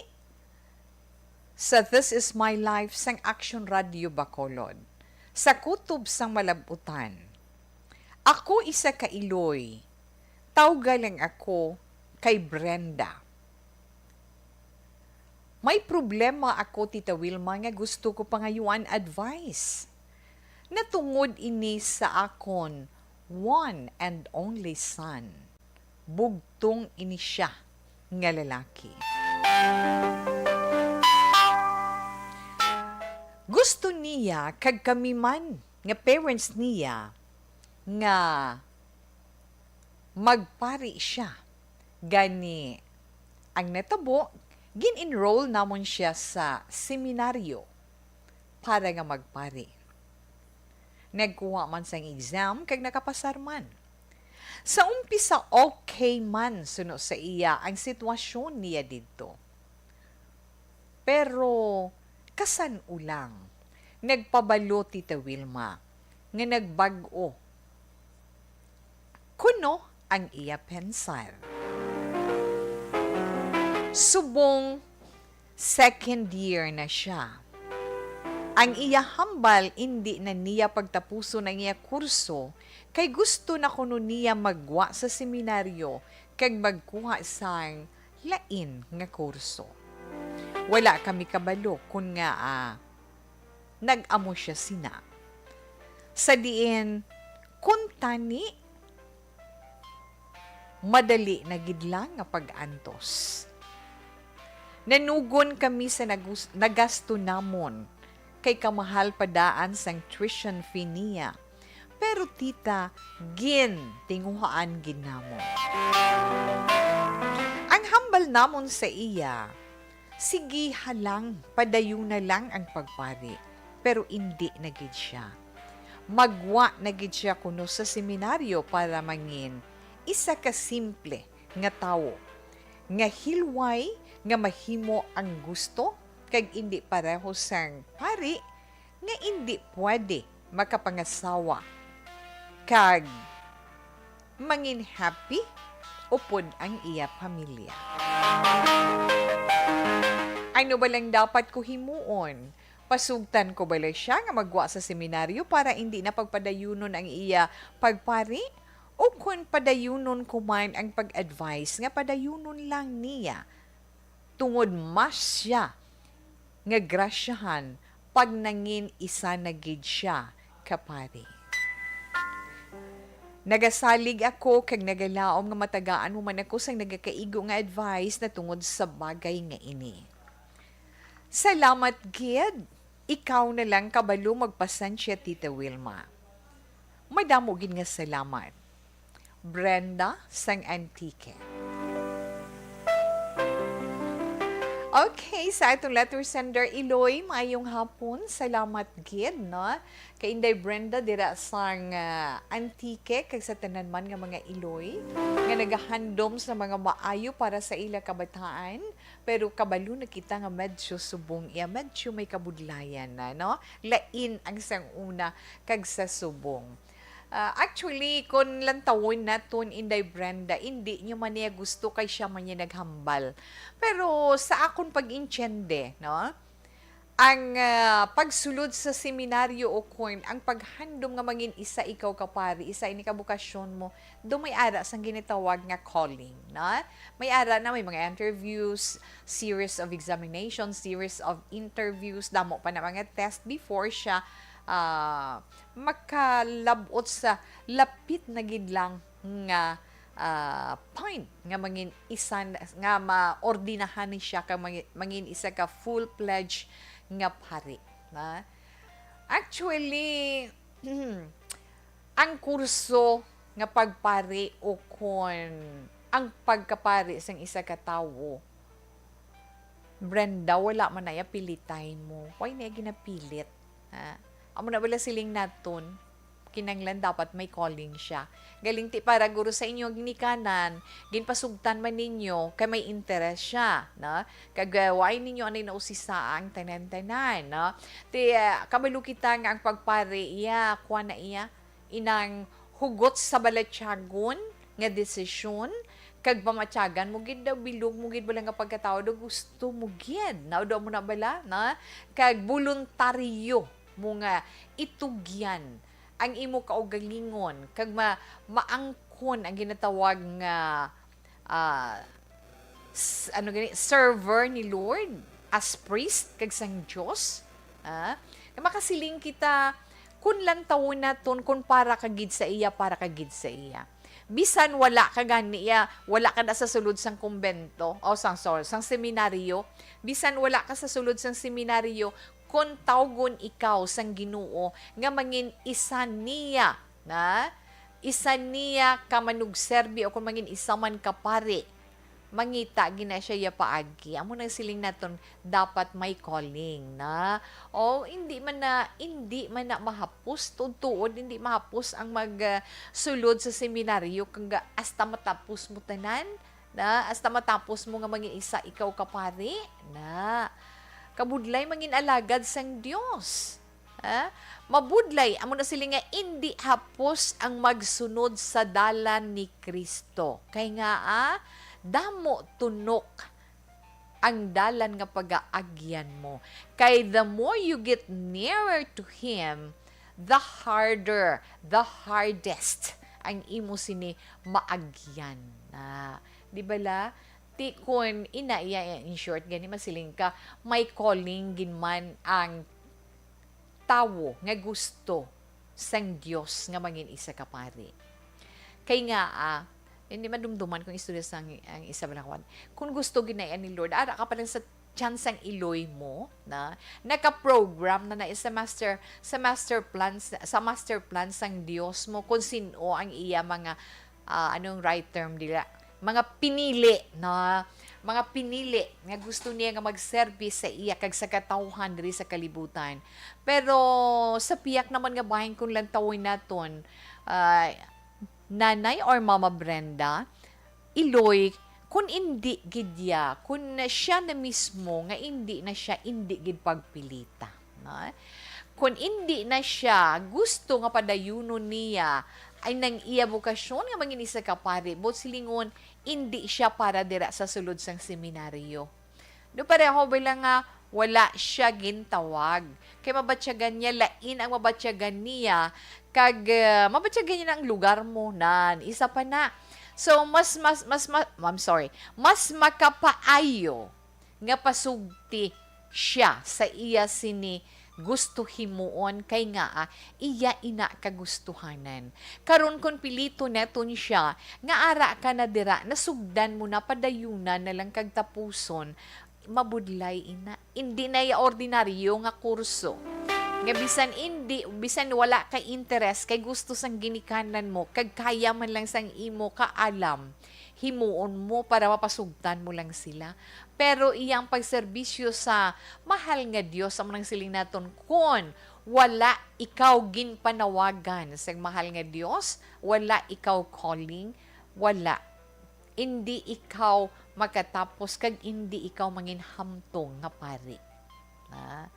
sa This Is My Life sang Action Radio Bacolod, sa kutob sang Malab-utan. Ako isa ka Iloy. Tawga lang ako kay Brenda. May problema ako, Tita Wilma, nga gusto ko pangayuan advice. Natungod ini sa akon one and only son. Bugtong ini sia nga lalaki. Gusto niya kag kami man nga parents niya nga magpari sia. Gani, ang natabo, gin-enroll namon sia sa seminaryo para nga magpari. Nagkuha man sang exam kag nakapasar man. Sa umpisa, okay man suno sa iya ang sitwasyon niya didto. Pero kasan-o lang, nagpabalo, Tita Wilma, nga nagbag-o kuno ang iya pensar. Subong second year na sia, ang iya hambal indi na niya pagtapuson ang iya kurso, kay gusto na kuno niya maggwa sa seminaryo kag magkuha sang lain nga kurso. Wala kami kabalo kon ngaa nag-amo sia sina. Sa diin, kuntani, madali na gid lang nga pag-antos. Nanugon kami sa nagus-, nagasto namon, kay kamahal pa daan sang tuition fee niya. Pero, tita, gintinguhaan gid namon. Ang hambal namon sa iya, sigiha lang, padayuna lang ang pagpari, pero indi na gid sia. Magwa na gid sia kuno sa seminaryo para mangin isa ka simple nga tawo, nga hilway nga mahimo ang gusto kag indi pareho sang pari nga indi pwede makapangasawa kag mangin happy upod ang iya pamilya. Ano ba lang dapat ko himuon? Pasugtan ko bala sia nga magwa sa seminaryo para indi na pagpadayunon ang iya pagpari? O kon padayunon ko man ang pag-advise nga padayunon lang niya, tungod mas sia nga grasyahan pag nangin isa na gid sia ka pari. Nagasalig ako kag nagalaom nga matagaan mo man ako sang nagakaigo nga advice na tungod sa bagay nga ini. Salamat gid. Ikaw na lang kabalo magpasensya, Tita Wilma. Madamo gid nga salamat. Brenda sang Antique. Okay, sa atong letter sender, Iloy, maayong hapon. Salamat gid, no? Kay Inday Brenda dira sang, ah, Antique, kag sa tanan man nga mga Iloy nga nagahandom sa mga maayo para sa ila kabataan, pero kabalo na kita nga medyo subong iya, medyo may kabudlayan na, no? Lain ang sang una kag sa subong. Ah, actually, kon lantawon naton, Inday Brenda, indi niya man niya gusto kay sia man niya naghambal. Pero sa akon pag-intiende, no? Ang, ah, pagsulod sa seminaryo o kon ang paghandom nga mangin isa ikaw ka pari, isa ini ka bokasyon mo, do may ara sang ginatawag nga calling, no? May ara na, may mga interviews, series of examinations, series of interviews, damo pa na mga test before siya, ah, makalab-ot sa lapit na gid lang nga, ah, point nga mangin isa na, nga maordinahan ni siya ka mangi-, mangin isa ka full-fledged nga pari, na? Actually, ang kurso nga pagpari o kon ang pagkapari sang isa ka tawo, Brenda, wala man na iya pilitay mo. Why na iya ginapilit? Ha? Amo na bala siling naton, kinanglan dapat may calling siya. Galing ti para guro sa inyo ginikanan, ginpasugtan man ninyo kay may interes siya, no? Kag, uh, why ninyo anay nausisaa ang tanan-tanan, no? Ti, uh, kabalo kita nga ang pagpari iya, kuwan na iya, inang hugot sa balatyagon nga desisyon, kag pamatyagan mo gid daw, bilog mo gid bala nga pagkatawo daw, gusto mo gid, na daw mo na bala, na? Kag boluntaryo mo nga itugyan ang imo kaugalingon, kag ma-, maangkon ang ginatawag nga, ah, s-, ano gani, server ni Lord, as priest kag sang Dios. Ah, nga makasiling kita, kun lantawon naton, kun para ka gid sa iya, para ka gid sa iya. Bisan wala ka gani iya, wala ka na sa sulod sang kumbento, o sang, sorry, sang seminaryo, bisan wala ka sa sulod sang seminaryo, kun tawgon ikaw sang Ginoo nga mangin isa niya, na? Isa niya ka manugserbi o kung mangin isa man ka pari, mangita gina siya iya paagi. Amo nang siling naton, dapat may calling, na? O, hindi man na, hindi man na mahapos, tuod-tuod, hindi mahapos ang mag, ah, sulod sa seminaryo kag hasta matapos mo tanan, na? Hasta matapos mo nga mangin isa ikaw ka pari, na? Kabudlay mangin alagad sang Dios. Ha? Mabudlay, amo na sila nga indi hapos ang magsunod sa dalan ni Kristo. Kay nga, ah, damo tunok ang dalan nga pagaagyan mo. Kay the more you get nearer to Him, the harder, the hardest ang imo sini maagyan. Ah, di ba la? Ti kun ina iya, in short, gani masiling ka, may calling gid man ang tawo nga gusto sang Dios nga mangin isa ka pari. Kay nga, ah, hindi madumduman kung istorya sang ang isa ba na kuwan. Kung gusto gid na ni Lord, ara ka pa lang sa chance ang iloy mo, na naka-program na na sa master, sa master plan, sa, sa master plan sang Dios mo kung sino ang iya mga, ah, anong right term dila, mga pinili, na mga pinili nga gusto niya nga magserbi sa iya kag sa katawhan diri sa kalibutan. Pero sa piyak naman nga bahin, kung lantawon naton, ah, Nanay or Mama Brenda, iloy, kun indi gid ya, kun siya na mismo nga indi na siya, indi gid pagpilita, no? Kun indi na siya gusto nga padayunon niya ay nang iya bokasyon nga mangin isa ka pari, buot silingon, indi siya para dira sa sulod sang seminaryo. Do pareho bilang nga wala siya gintawag. Kay mabatyagan niya, lain ang mabatyagan niya, kag, ah, mabatyagan niya na ang lugar mo, nan, isa pa na. So, mas, mas, mas, ma-, I'm sorry, mas makapaayo nga pasugti siya sa iya sini gusto himuon, kay ngaa iya ina kagustuhanan. Karon, kon pilito naton siya nga ara ka na dira, nasugdan mo na, padayunan na lang kag tapuson, mabudlay ina. Indi na iya ordinaryo nga kurso nga bisan indi, bisan wala ka interes, kay gusto sang ginikanan mo kag kaya man lang sang imo kaalam, himuon mo para mapasugtan mo lang sila. Pero iyang pagserbisyo sa mahal nga Dios, amo nang siling naton, kon wala ikaw ginpanawagan sang mahal nga Dios, wala ikaw calling, wala. Indi ikaw makatapos kag indi ikaw manginhamtong nga pari. Na,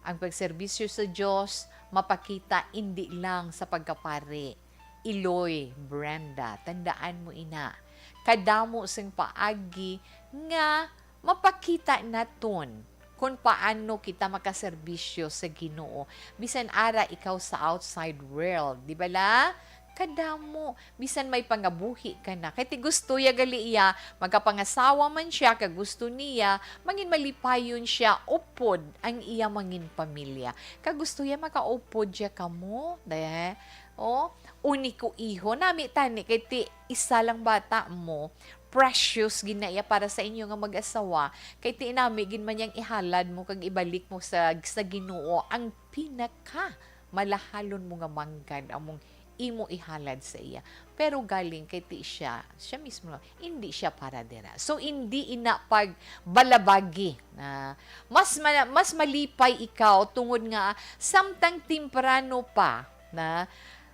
ang pagserbisyo sa Dios mapakita indi lang sa pagkapari. Iloy, Brenda, tandaan mo ina, kadamo sing paagi nga mapakita naton kon paano kita makaserbisyo sa Ginoo. Bisan ara ikaw sa outside world, di bala? Kadamo, bisan may pangabuhi ka na. Kay ti gusto ya gali iya, makapangasawa man siya, kag gusto niya, mangin malipayon siya, upod ang iya mangin pamilya. Kag gusto ya makaupod siya kamo, de. O, uniko iho, nami tani, kay ti isa lang bata mo, precious gid na iya para sa inyo nga mag-asawa, kay ti nami gid man yang ihalad mo kag ibalik mo sa, sa Ginoo ang pinaka malahalon mo nga manggad, among imo ihalad sa iya. Pero galing kay ti siya, siya mismo, hindi siya para dira. So, hindi ina pagbalabagi na mas ma-, mas malipay ikaw tungod nga samtang temprano pa na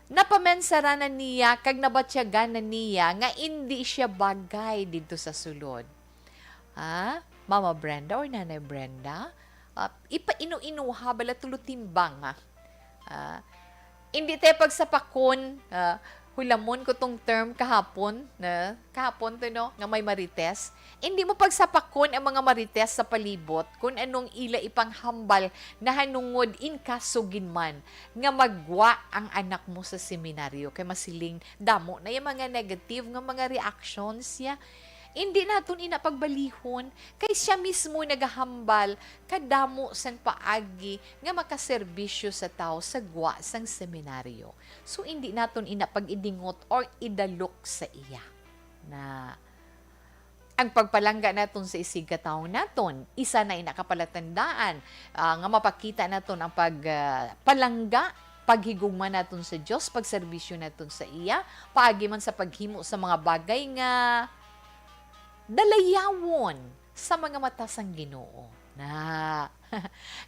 napamensara na niya kag nabatyagan na niya nga indi siya bagay didto sa sulod. Ha? Mama Brenda or Nanay Brenda? Ah, ipainu-inuha bala tulo timbang, ha? Ah, indi tayo pagsapakon, ah, hulamon ko tong term kahapon, na, kahapon to, no, nga may marites. Indi mo pagsapakon ang mga marites sa palibot kung anong ila ipanghambal nahanungod in kaso gid man nga maggwa ang anak mo sa seminaryo, kay masiling damo na yung mga negative nga mga reactions niya. Indi naton ina pagbalihon, kay siya mismo nagahambal kadamo sang paagi nga makaserbisyo sa tawo sa gwa sang seminaryo. So, indi naton ina pag-idingot or idalok sa iya. Na ang pagpalangga naton sa isigkatawo naton, isa na ina ka palatandaan, ah, nga mapakita naton ang pag, ah, palangga, paghigugma naton sa Dios, pagserbisyo naton sa iya, paagi man sa paghimo sa mga bagay nga dalayawon sa mga mata sang Ginoo. Na,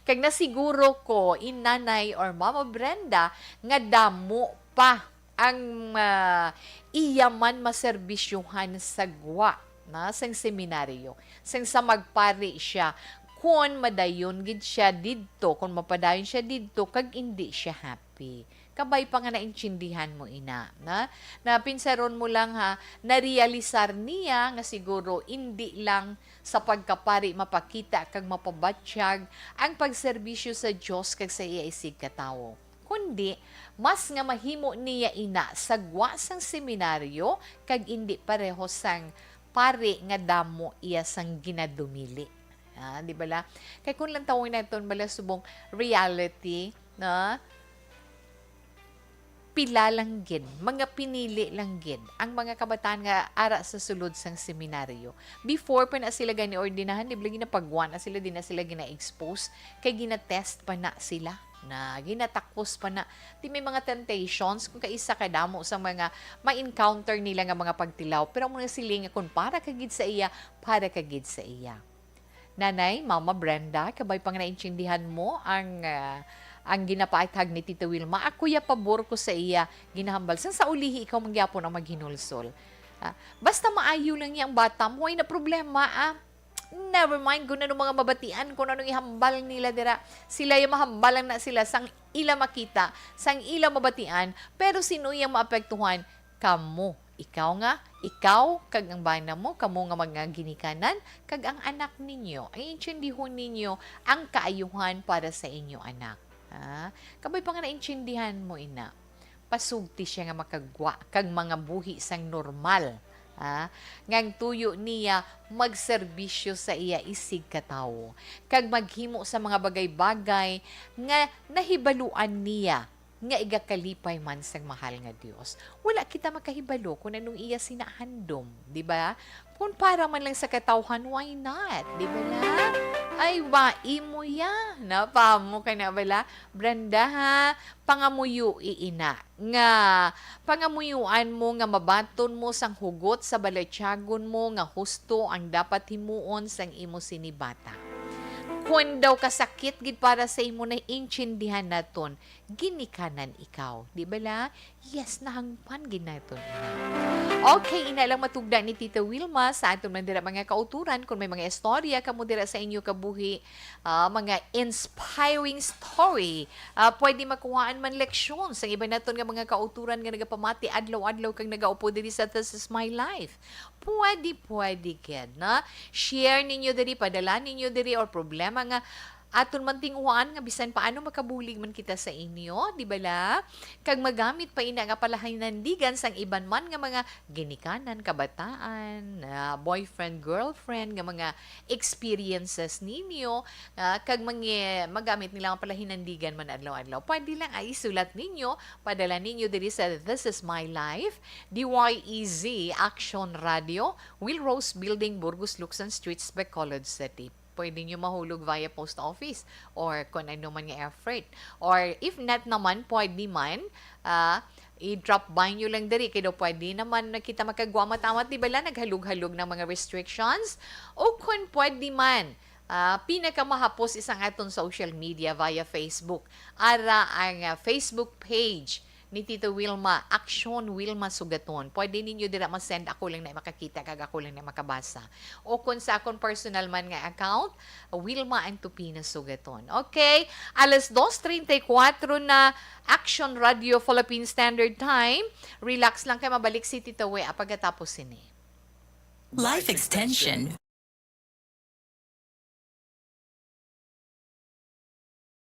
kag nasiguro ko in Nanay or Mama Brenda nga damo pa ang, ah, iya man maserbisyuhan sa gwa na sang seminaryo, sang sa magpari siya, kon madayon gid siya didto, kon mapadayon siya didto, kag indi siya happy. Kabay pa nga naintindihan mo ina, na, na pinsaron mo lang ha, narealisar niya nga siguro indi lang sa pagkapari mapakita kag mapabatyag ang pagserbisyo sa Dios kag sa iya isigkatawo, kundi mas nga mahimo niya ina sa gwa sang seminaryo kag indi pareho sang pari nga damo iya sang ginadumili. Ah, di bala? Kay kung lantawon naton bala subong reality, na pila lang gid, mga pinili lang gid ang mga kabataan nga ara sa sulod sang seminaryo. Before pa na sila gani ordinahan, di bala ginapagwa na sila, di na sila gina-expose, kay gina-test pa na sila, na ginatakos pa na. Di may mga temptations, kung kaisa kadamo sa mga ma-encounter nila nga mga pagtilaw. Pero amo na siling nga kung para ka gid sa iya, para ka gid sa iya. Nanay, Mama Brenda, kabay pa nga naintindihan mo ang, ah, ang ginapahayag ni Tita Wilma. Ako ya pabor ko sa iya ginahambal. Sang sa ulihi, ikaw man gyapon ang maghinulsol. Ah, basta maayo lang yang bata mo, ay na problema, ah. Never mind kung ano mga mabatian, kung ano ihambal nila dira. Sila yung mahambal lang na sila sang ila makita, sang ila mabatian, pero sino yang maapektuhan? Kamo. Ikaw nga, ikaw, kag ang bana mo, kamo nga mga ginikanan, kag ang anak ninyo. Ay, intindihon ninyo ang kaayuhan para sa inyo anak. Ha? Kabay pa nga naintindihan mo, ina. Pasugti siya nga makagwa kag mga buhi sang normal. Ha? Nga ang tuyo niya magserbisyo sa iya isig ka tawo, kag maghimo sa mga bagay-bagay nga nahibaluan niya nga igakalipay man sang mahal nga Dios. Wala kita makahibalo kung anong iya sinahandom, di ba? Kung para man lang sa katawhan, why not? Di ba la? Ay, wa, imo ya. Napamo ka na bala? Brenda, ha? Pangamuyo, iina. Nga pangamuyuan mo nga mabaton mo sang hugot sa balatyagon mo nga husto ang dapat himuon sang imo sini bata. Kon daw kasakit gid para sa imo, naiintindihan naton, ginikanan ikaw. Di ba la? Yes, nahangpan gid naton ina. Okay, ina lang matugda ni Tita Wilma sa aton man dira mga kauturan. Kung may mga istorya kamo dira sa inyo kabuhi, ah, mga inspiring story, ah, pwede makuhaan man leksyon sa iba naton nga mga kauturan nga nagapamati adlaw-adlaw kag nagaupo diri sa This Is My Life. Pwede, pwede gid, na? Share ninyo diri, padala ninyo diri, or problema nga aton man tinguhaan nga bisan paano makabulig man kita sa inyo, di ba la? Kag magamit pa ina nga palahinandigan sang iban man nga mga ginikanan, kabataan, ah, boyfriend, girlfriend, nga mga experiences ninyo, ah, kag mangi-, magamit nila nga palahinandigan man adlaw-adlaw. Pwede lang ay isulat ninyo, padala ninyo diri sa This Is My Life, D Y E Z Action Radio, Will Rose Building, Burgos, Luksan Streets, Bacolod City. Pwede nyo mahulog via post office or kung ano man nga effort. Or if not naman, pwede man, ah, i-drop by nyo lang diri. Kaya daw pwede naman na kita magkagwa matawat, di ba la, naghalog-halog ng mga restrictions? O kung pwede man, ah, pinakamahapos isang aton social media via Facebook. Ara ang, ah, Facebook page ni Tito Wilma, Aksyon Wilma Sugaton. Pwede ninyo dira ma-send, ako lang na makakita kag ako lang na makabasa. O kung sa akon personal man nga account, Wilma Antupina Sugaton. Okay, alas dos treinta y cuatro na, Action Radio Philippine Standard Time. Relax lang kay mabalik si Tito Wea pagkatapos sini. Life extension.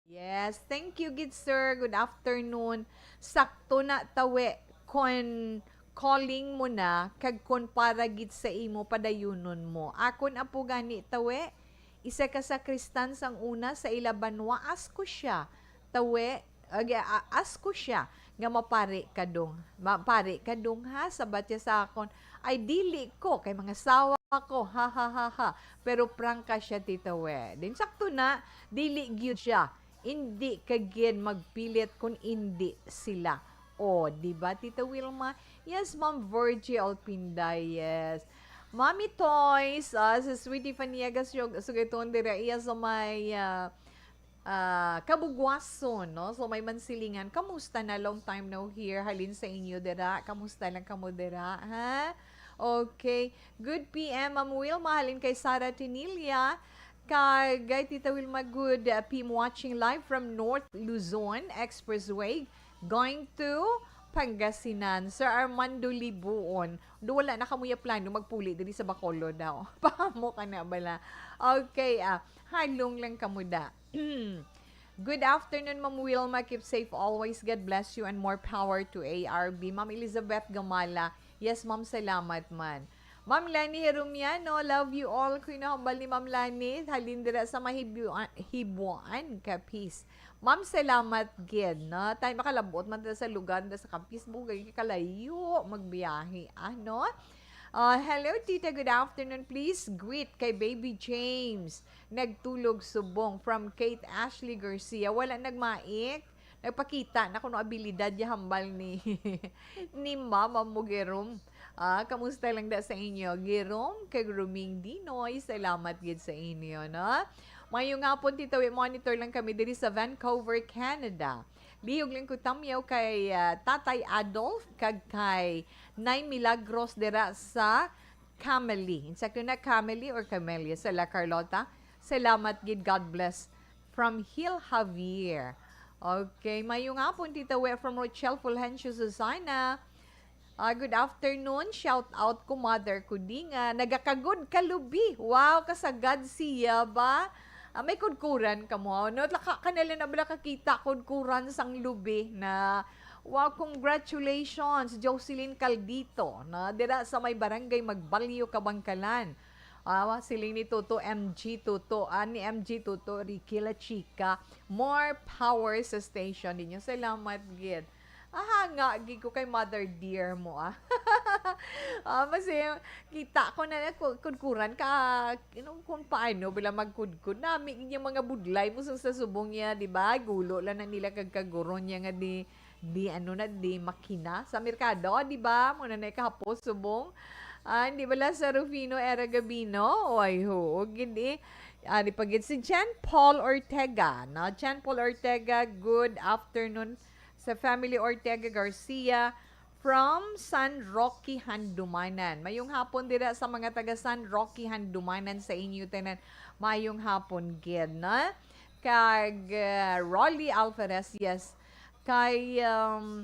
Yes, thank you gid, sir. Good afternoon. Sakto na, tawe, kon calling mo na, kag kon para gid sa imo, padayunon mo. Akon apo gani, tawe, isa ka sakristan sang una sa ila banwa, ask ko siya. Tawe, ag-, a-, ask ko siya nga mapari kadong, mapari kadong ha, sabat siya sa akon, ay dili ko, kay mangasawa ko, ha, ha, ha, ha. Pero prangka siya, Tita We. Din sakto na, dili gyud siya. Indi ka gid magpilit kun indi sila. O, di ba, Tita Wilma? Yes, Ma'am Virgie Alpinday, yes. Mami Toys, ah, si Sweetie Faniega Sug-, Sugaton dira iya sa may, ah, ah, Kabugwason, no? So, may mansilingan. Kamusta na? Long time no hear. Halin sa inyo dira. Kamusta lang kamo dira, ha? Okay. Good P M, Ma'am Wilma. Halin kay Sara Tinilia. Kag, kay Tita Wilma, good, uh, P M watching live from North Luzon Expressway, going to Pangasinan. Sir Armando Libuon, do wala na kamo ya plano magpuli diri sa Bacolod daw. Pahamo ka na bala. Okay, ah, halong lang kamo da. Good afternoon, Ma'am Wilma. Keep safe always. God bless you and more power to A R B. Ma'am Elizabeth Gamala. Yes, ma'am. Salamat man. Ma'am Lani Herumiano, love you all. Kuno hambal ni Ma'am Lani, halin dira sa Mahibuan, Hibuan, Capiz. Ma'am, salamat gid, no? Tayo makalabot man ta sa lugar na sa Capiz, bugay kay kalayo magbiyahe, ano? Ah, hello, Tita. Good afternoon. Please greet kay Baby James. Nagtulog subong from Kate Ashley Garcia. Wala nagmaik. Nagpakita na kuno abilidad ya hambal ni, ni Mama Mugerom. Ah, kamusta lang da sa inyo? Girom kag Ruming Dinoy, salamat gid sa inyo, no? Mayong hapon, Tita Wi, monitor lang kami diri sa Vancouver, Canada. Lihog lang ko tamyaw kay, ah, Tatay Adolf kag kay Nay Milagros dira sa Cameli. Insakto na, Cameli or Camelia sa La Carlota. Salamat gid, God bless. From Hill Javier. Okay, mayong hapon, Tita Wi, from Rochelle Fulgencio Susana. Ah, good afternoon. Shout out ko mother ko di nga nagakagod ka lubi. Wow, kasagad siya ba? Ah, may kudkuran ka mo. No, laka ka nila na bala kakita kudkuran sang lubi na. Wow, congratulations, Jocelyn Caldito, na dira sa may barangay Magbalyo, Kabangkalan. Ah, siling ni Toto M G Toto, ah, ni M G Toto, Ricky La Chica, more power sa station ninyo. Salamat gid. Aha nga, gid ko kay Mother Dear mo, ah. Ah, kasi kita ko na ku-, kudkuran ka, you know, kung paano bila magkudkod. Nami yung mga budlay mo sa, sa subong niya, di ba? Gulo lang na nila kagkaguro niya nga di, di ano na, di makina sa merkado, di ba? Muna na ikahapos subong. Ah, hindi bala sa Rufino Era Gabino? Oy, ho, gid eh. Ah, di pa gid si Jan Paul Ortega, no? Jan Paul Ortega, good afternoon sa family Ortega Garcia from San Roque, Handumanan. Mayong hapon dira sa mga taga San Roque, Handumanan, sa inyo tanan. Mayong hapon gid, no? Kag, uh, Rolly Alvarez, yes. Kay, um,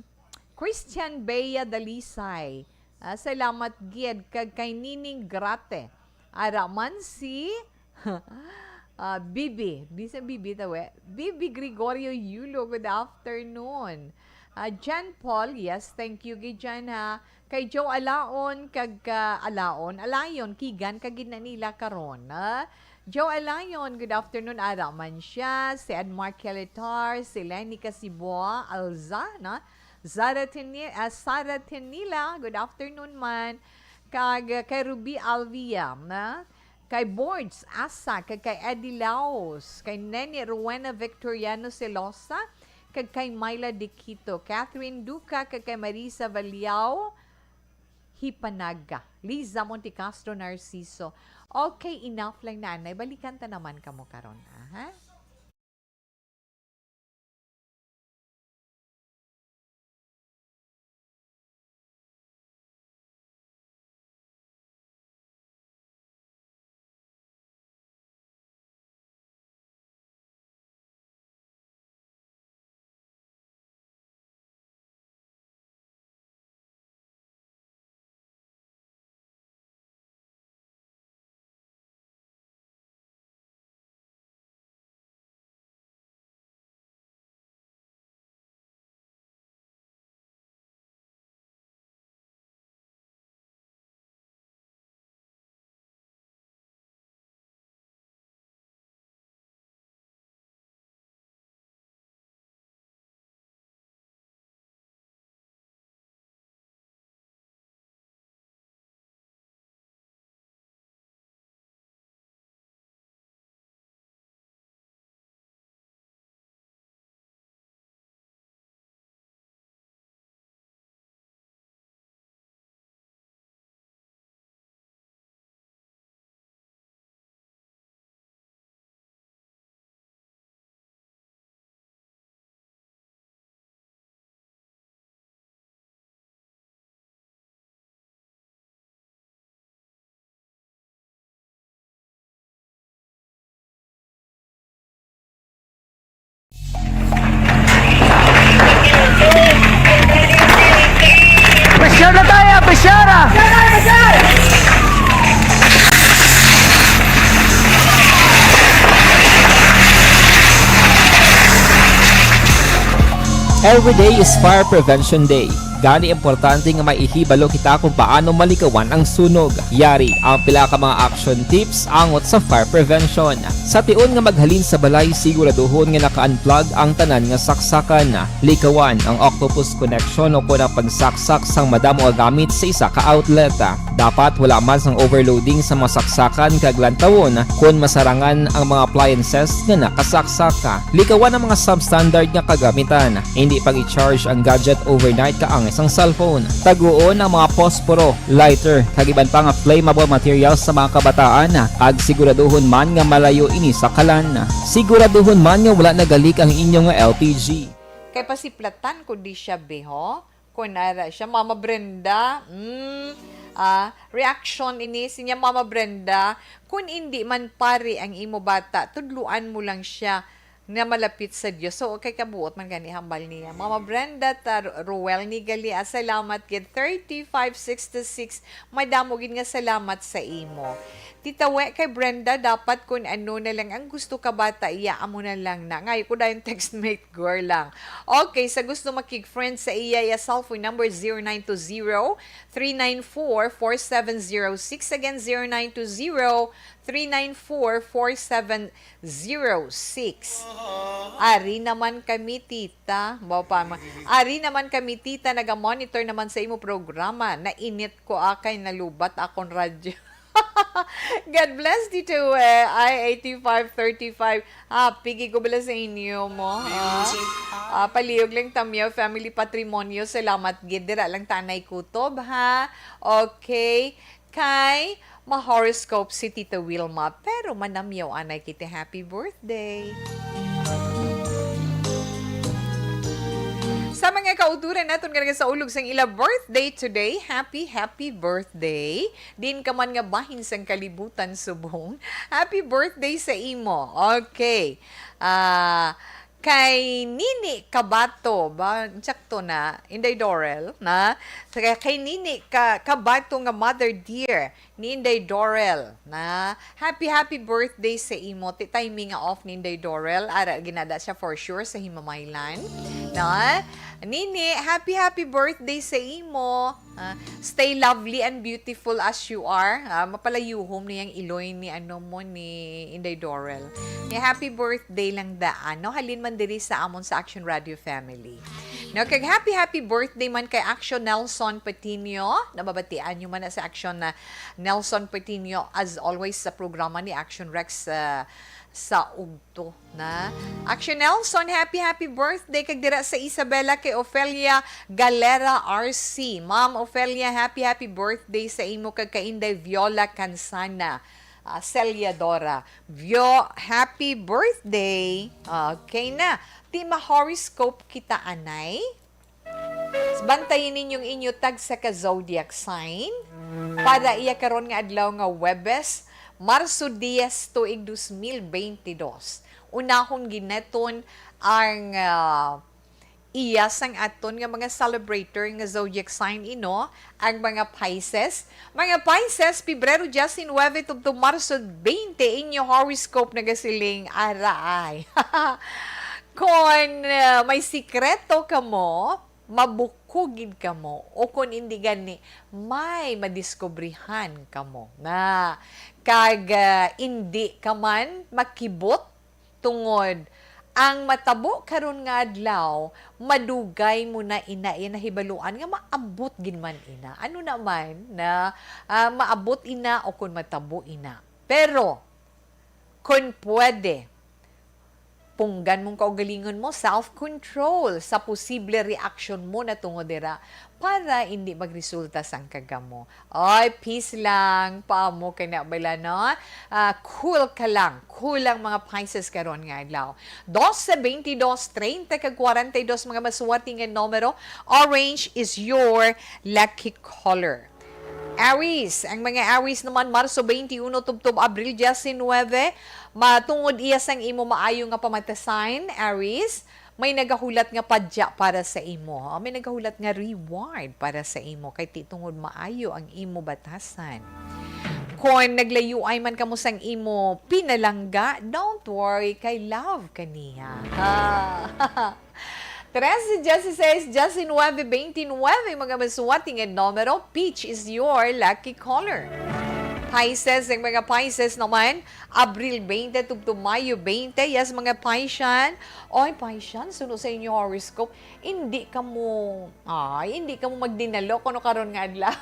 Christian Bea Dalisay. Ah, salamat gid kag kay Nining Grate. Ara man si, ah, Bibi. Bisan Bibi ta, we. Bibi Gregorio Yulo, good afternoon. Ah, Jan Paul, yes, thank you gid, Jan, ha. Kay Joe Alaon, kag, ah, Alaon, Alayon, Kigan, kag gid na nila karon, ah. Joe Alayon, good afternoon, ara man siya. Si Edmar Kelitar, si Lenny Casiboa, Alza, no? Zara Tini-, ah, Sara Tinila, good afternoon man. Kag, ah, kay Ruby Alvia, na? Kay Boards Asa, kag kay Eddie Laos, kay Nene Rowena Victoriano Celosa, kag kay Myla Diquito, Catherine Duca, kag kay Marisa Valiao Hipanaga, Liza Montecastro Narciso. Okay, enough lang na, anay. Balikan ta naman kamo karon, aha. Pressure na tayo, pressure na! Every day is Fire Prevention Day. Gani, importante nga maihibalo kita kung paano malikawan ang sunog. Yari ang pila ka mga action tips angot sa fire prevention. Sa tion nga maghalin sa balay, siguraduhon nga naka-unplug ang tanan nga saksakan. Likawan ang octopus connection o kon ang pagsaksak sang madamo nga gamit sa isa ka outlet. Dapat wala man sang overloading sa mga saksakan kag lantawon kon masarangan ang mga appliances nga nakasaksak. Likawan ang mga substandard nga kagamitan. Hindi pag-i-charge ang gadget overnight kaangay sang cellphone. Taguon ang mga posporo, lighter, kag iban pa nga flammable materials sa mga kabataan, kag siguraduhon man nga malayo ini sa kalan. Siguraduhon man nga wala nagalik ang inyo nga L P G. Kay pasiplatan ko di siya, be, ho? Kun ara siya, Mama Brenda. Mm, ah, reaction ini siya, Mama Brenda. Kun indi man pari ang imo bata, tudluan mo lang siya nga malapit sa Dios. So, kay kabuot man gani hambal niya. Mama Brenda, ta Roel ni Galia, salamat gid. Thirty-five sixty-six, madamo gid nga salamat sa imo. Tita We, kay Brenda, dapat kun ano na lang ang gusto ka bata, iya amo na lang na. Ngayo ko dayon textmate, girl lang. Okay, sa gusto makig-friend sa iya, iya cellphone number zero nine two zero, three nine four, four seven zero six. Again, zero nine two zero, three nine four, four seven zero six. Ari naman kami, tita. Mao pa ma-, ari naman kami, tita, naga-monitor naman sa imo programa. Nainit ko, ah, kay nalubat akon radyo. God bless, Tito, eh. I eighty-five thirty-five. Ah, pigi ko bala sa inyo mo, ha? Ah, palihog lang, Tamyaw Family Patrimonio. Salamat gid. Dira lang tanay kutob, ha? Okay. Kay ma-horoscope si Tita Wilma, pero manamyaw anay kita. Happy birthday! Sa mga kauturan naton nga nagasaulog sang ila birthday today, happy, happy birthday. Din ka man nga bahin sang kalibutan subong, happy birthday sa imo. Okay. Ah, kay Nini Kabato, ba, sakto na, Inday Dorel, na? Kay, kay Nini Ka-, Kabato nga mother dear, ni Inday Dorel, na? Happy, happy birthday sa imo. Ti timing nga off ni Inday Dorel, ara ginada siya for sure sa Himamaylan, na? Nini, happy, happy birthday sa imo. Ah, stay lovely and beautiful as you are. Ah, mapalayuhom niyang iloy ni ano mo, ni Inday Dorel. Ni happy birthday lang daan, no? Halin man diri sa amon sa Action Radio family. No, kag happy, happy birthday man kay Action Nelson Patino. Nababatian nyo man na sa Action na Nelson Patino, as always, sa programa ni Action Rex, ah, sa ugto na. Action Nelson, happy, happy birthday. Kag dira sa Isabela kay Ofelia Galera R C. Ma'am Ofelia, happy, happy birthday sa imo kag kay Inday Viola Cansana. Ah, Celia Dora. Vio, happy birthday. Okay na. Ti ma-horoscope kita, anay. Bantayi ninyong inyo tagsa ka zodiac sign para iya karon nga adlaw nga Huwebes, Marso dies, tuig dos mil beintidos. Unahon gid naton ang, ah, iya sang aton nga mga celebrator nga zodiac sign, ino, ang mga Pisces. Mga Pisces, Pebrero diecinuebe tubtob Marso twenty, inyo horoscope nagasiling, araay. Kon, ah, may sikreto kamo, mabukog gid kamo, o kon indi gani, may madiskubrihan kamo na. Kag, ah, indi ka man makibot tungod ang matabo karon nga adlaw, madugay mo na ina iya nahibaluan nga maabot gid man ina. Ano na man na, ah, maabot ina o kon matabo ina. Pero, kon pwede, punggan mong kaugalingon mo, self-control sa posible reaksyon mo na tungod dira para hindi magresulta sang kagamo. Oy, peace lang, paamo ka na bala, no? Ah, cool ka lang, cool ang mga Pisces karon nga adlaw. Dose, beintidos, treinta kag kwarenta y dos, mga maswerte nga numero. Orange is your lucky color. Aries, ang mga Aries naman, Marso twenty-one tubtob Abril diecinuebe, matungod iya sang imo maayo nga pamatasan, Aries, may nagahulat nga padya para sa imo. Ah, may nagahulat nga reward para sa imo kay ti tungod maayo ang imo batasan. Kon naglayuay man kamo sang imo pinalangga, don't worry, kay love ka niya. Ah. Tres dieciséis, diecinuebe, veintinuebe, mga masuwati nga numero, peach is your lucky color. Pisces, ang mga Pisces naman, Abril twenty tubtob Mayo twenty. Yes, mga Piscean. Oy, Piscean, suno sa inyo horoscope, hindi ka mo, ay, hindi ka mo magdinalo kuno karon nga adlaw.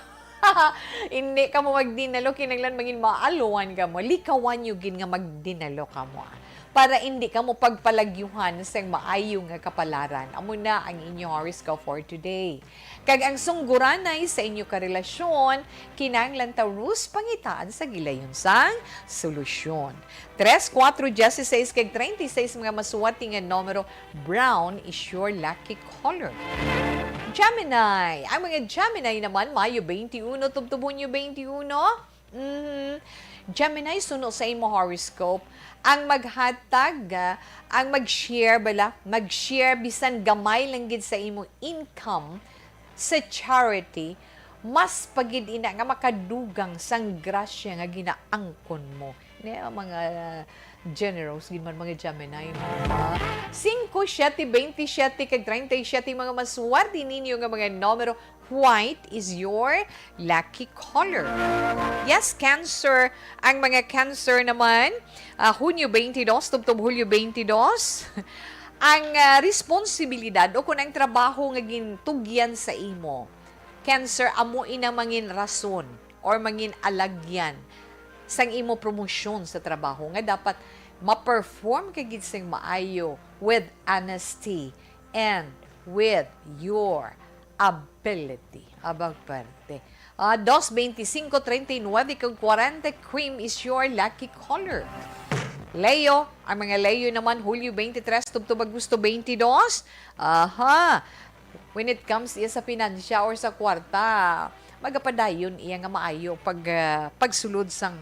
Hindi ka mo magdinalo, kinahanglan mangin maalwan ka mo. Likawan nyo gid nga magdinalo ka mo, ah, para hindi ka mo pagpalagyuhan sang maayo nga kapalaran. Amo na ang inyo horoscope for today. Kag ang sungguranay sa inyo karelasyon, kinahanglan ta rus pangitaan sa gilayon sang solusyon. Tres, kuwatro, dieciséis, kag treinta y seis, mga masuwati nga numero, brown is your lucky color. Gemini. Ang mga Gemini naman, Mayo twenty-one tubtob Hunyo twenty-one. Mhm. Gemini, suno sa imo horoscope, ang maghatag, ah, ang mag-share bala, mag-share bisan gamay lang gid sa imo income sa charity, mas pa gid ina nga makadugang sang grasya nga ginaangkon mo. Ni ang mga generous gid man mga Gemini, no? Singko, siyete, bentisiete, kag treinta y siete, mga maswerte ninyo nga mga numero, white is your lucky color. Yes, Cancer. Ang mga Cancer naman, ah, Hunyo twenty-two tubtob Hulyo twenty-two, ang, ah, responsibilidad o kung ang trabaho nga gintugyan sa imo, Cancer, amo ina mangin rason or mangin alagyan sang imo promosyon sa trabaho nga dapat ma-perform ka gid sing maayo with honesty and with your ability. Abag parte. Ah, dos, bentisinkgo, treinta y nuebe, kag kwarenta, cream is your lucky color. Leo, ang mga Leo naman, Hulyo twenty-three tubtob Agosto twenty-two. Aha. When it comes iya sa pinansya or sa kwarta, magapadayon iya nga maayo pag, ah, pagsulod sang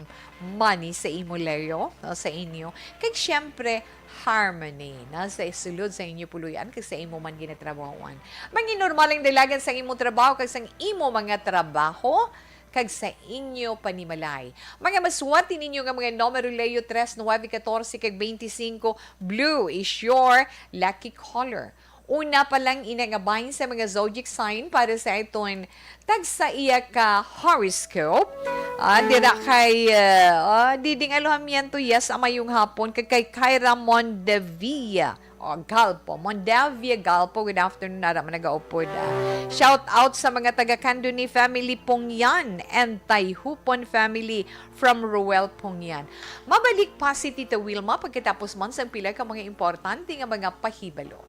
money sa imo, Leo, no, sa inyo. Kag siyempre, harmony, no, sa sulod sa inyo puloy-an kag sa imo man ginatrabahoan. Manginormal ang dalagan sa imo trabaho kag sang imo mga trabaho kag sa inyo panimalay. Mga maswerte ninyo nga mga numero, Leo, tres, nuebe, katorse, kag bentisinkgo, blue is your lucky color. Una pa lang ina nga bahin sa mga zodiac sign para sa aton tagsa iya ka horoscope. Ah, dira kay, ah, ah, Diding Alojamiento, yes, amayong hapon. Kag kay Kyra Mondevilla, oh, Galpo. Mondevilla Galpo, good afternoon. Nara man nagaupod, ah. Shout out sa mga taga Candoni family, Pongyan, and Tayhupon family from Roel Pongyan. Mabalik pa si Tita Wilma pagkatapos man sang pila ka mga importante nga mga pahibalo.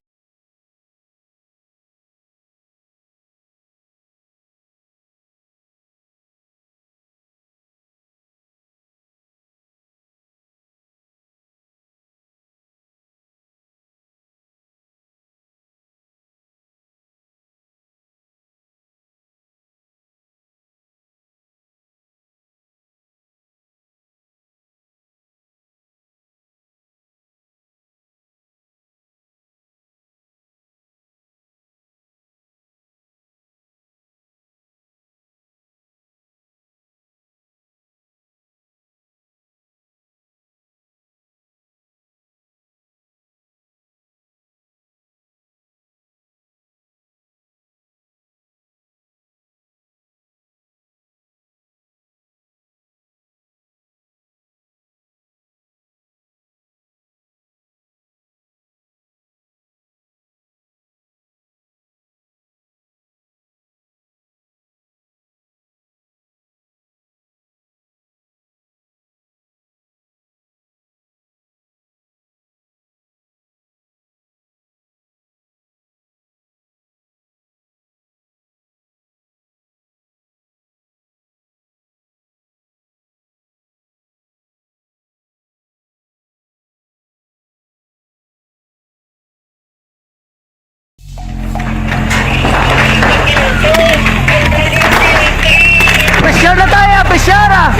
Presyar na tayo, presyar ah!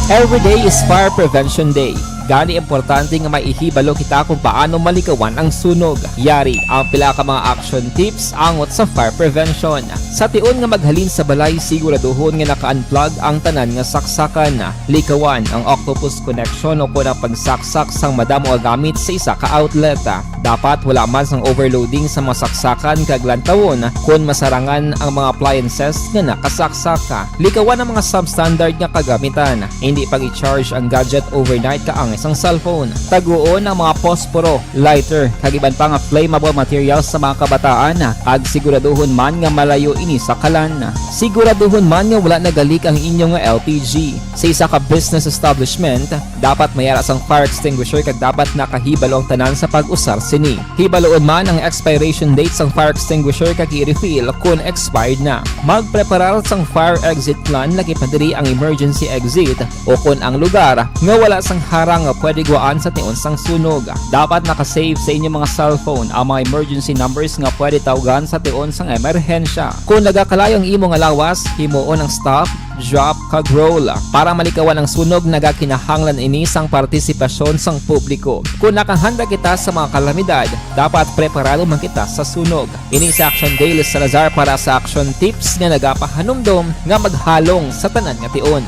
Every day is Fire Prevention Day. Gani, importante nga maihibalo kita kung paano malikawan ang sunog. Yari ang pila ka mga action tips angot sa fire prevention. Sa tion nga maghalin sa balay, siguraduhon nga naka-unplug ang tanan nga saksakan. Likawan ang octopus connection o kon ang pagsaksak sang madamo nga gamit sa isa ka outlet. Dapat wala man sang overloading sa mga saksakan kag lantawon kon masarangan ang mga appliances nga nakasaksak. Likawan ang mga substandard nga kagamitan. Hindi pag-i-charge ang gadget overnight kaangay sang cellphone. Taguon ang mga posporo, lighter, kag iban pa nga flammable materials sa mga kabataan, kag siguraduhon man nga malayo ini sa kalan. Siguraduhon man nga wala nagalik ang inyo nga L P G. Sa isa ka business establishment, dapat may ara sang fire extinguisher kag dapat nakahibalo ang tanan sa pag-usar sini. Hibaluon man ang expiration date sang fire extinguisher kag i-refill kon expired na. Magpreparar sang fire exit plan, lakip na diri ang emergency exit o kon ang lugar nga wala sang harang nga pwede guwaan sa tion sang sunog. Dapat naka-save sa inyo mga cellphone ang mga emergency numbers nga pwede tawgan sa tion sang emerhensya. Kon nagakalayo ang imo nga lawas, himuon ang stop, drop, kag roll. Para malikawan ang sunog, nagakinahanglan ini sang partisipasyon sang publiko. Kon nakahanda kita sa mga kalamidad, dapat preparado man kita sa sunog. Ini si Action Dale Salazar para sa Action Tips nga nagapahanumdom nga maghalong sa tanan nga tion.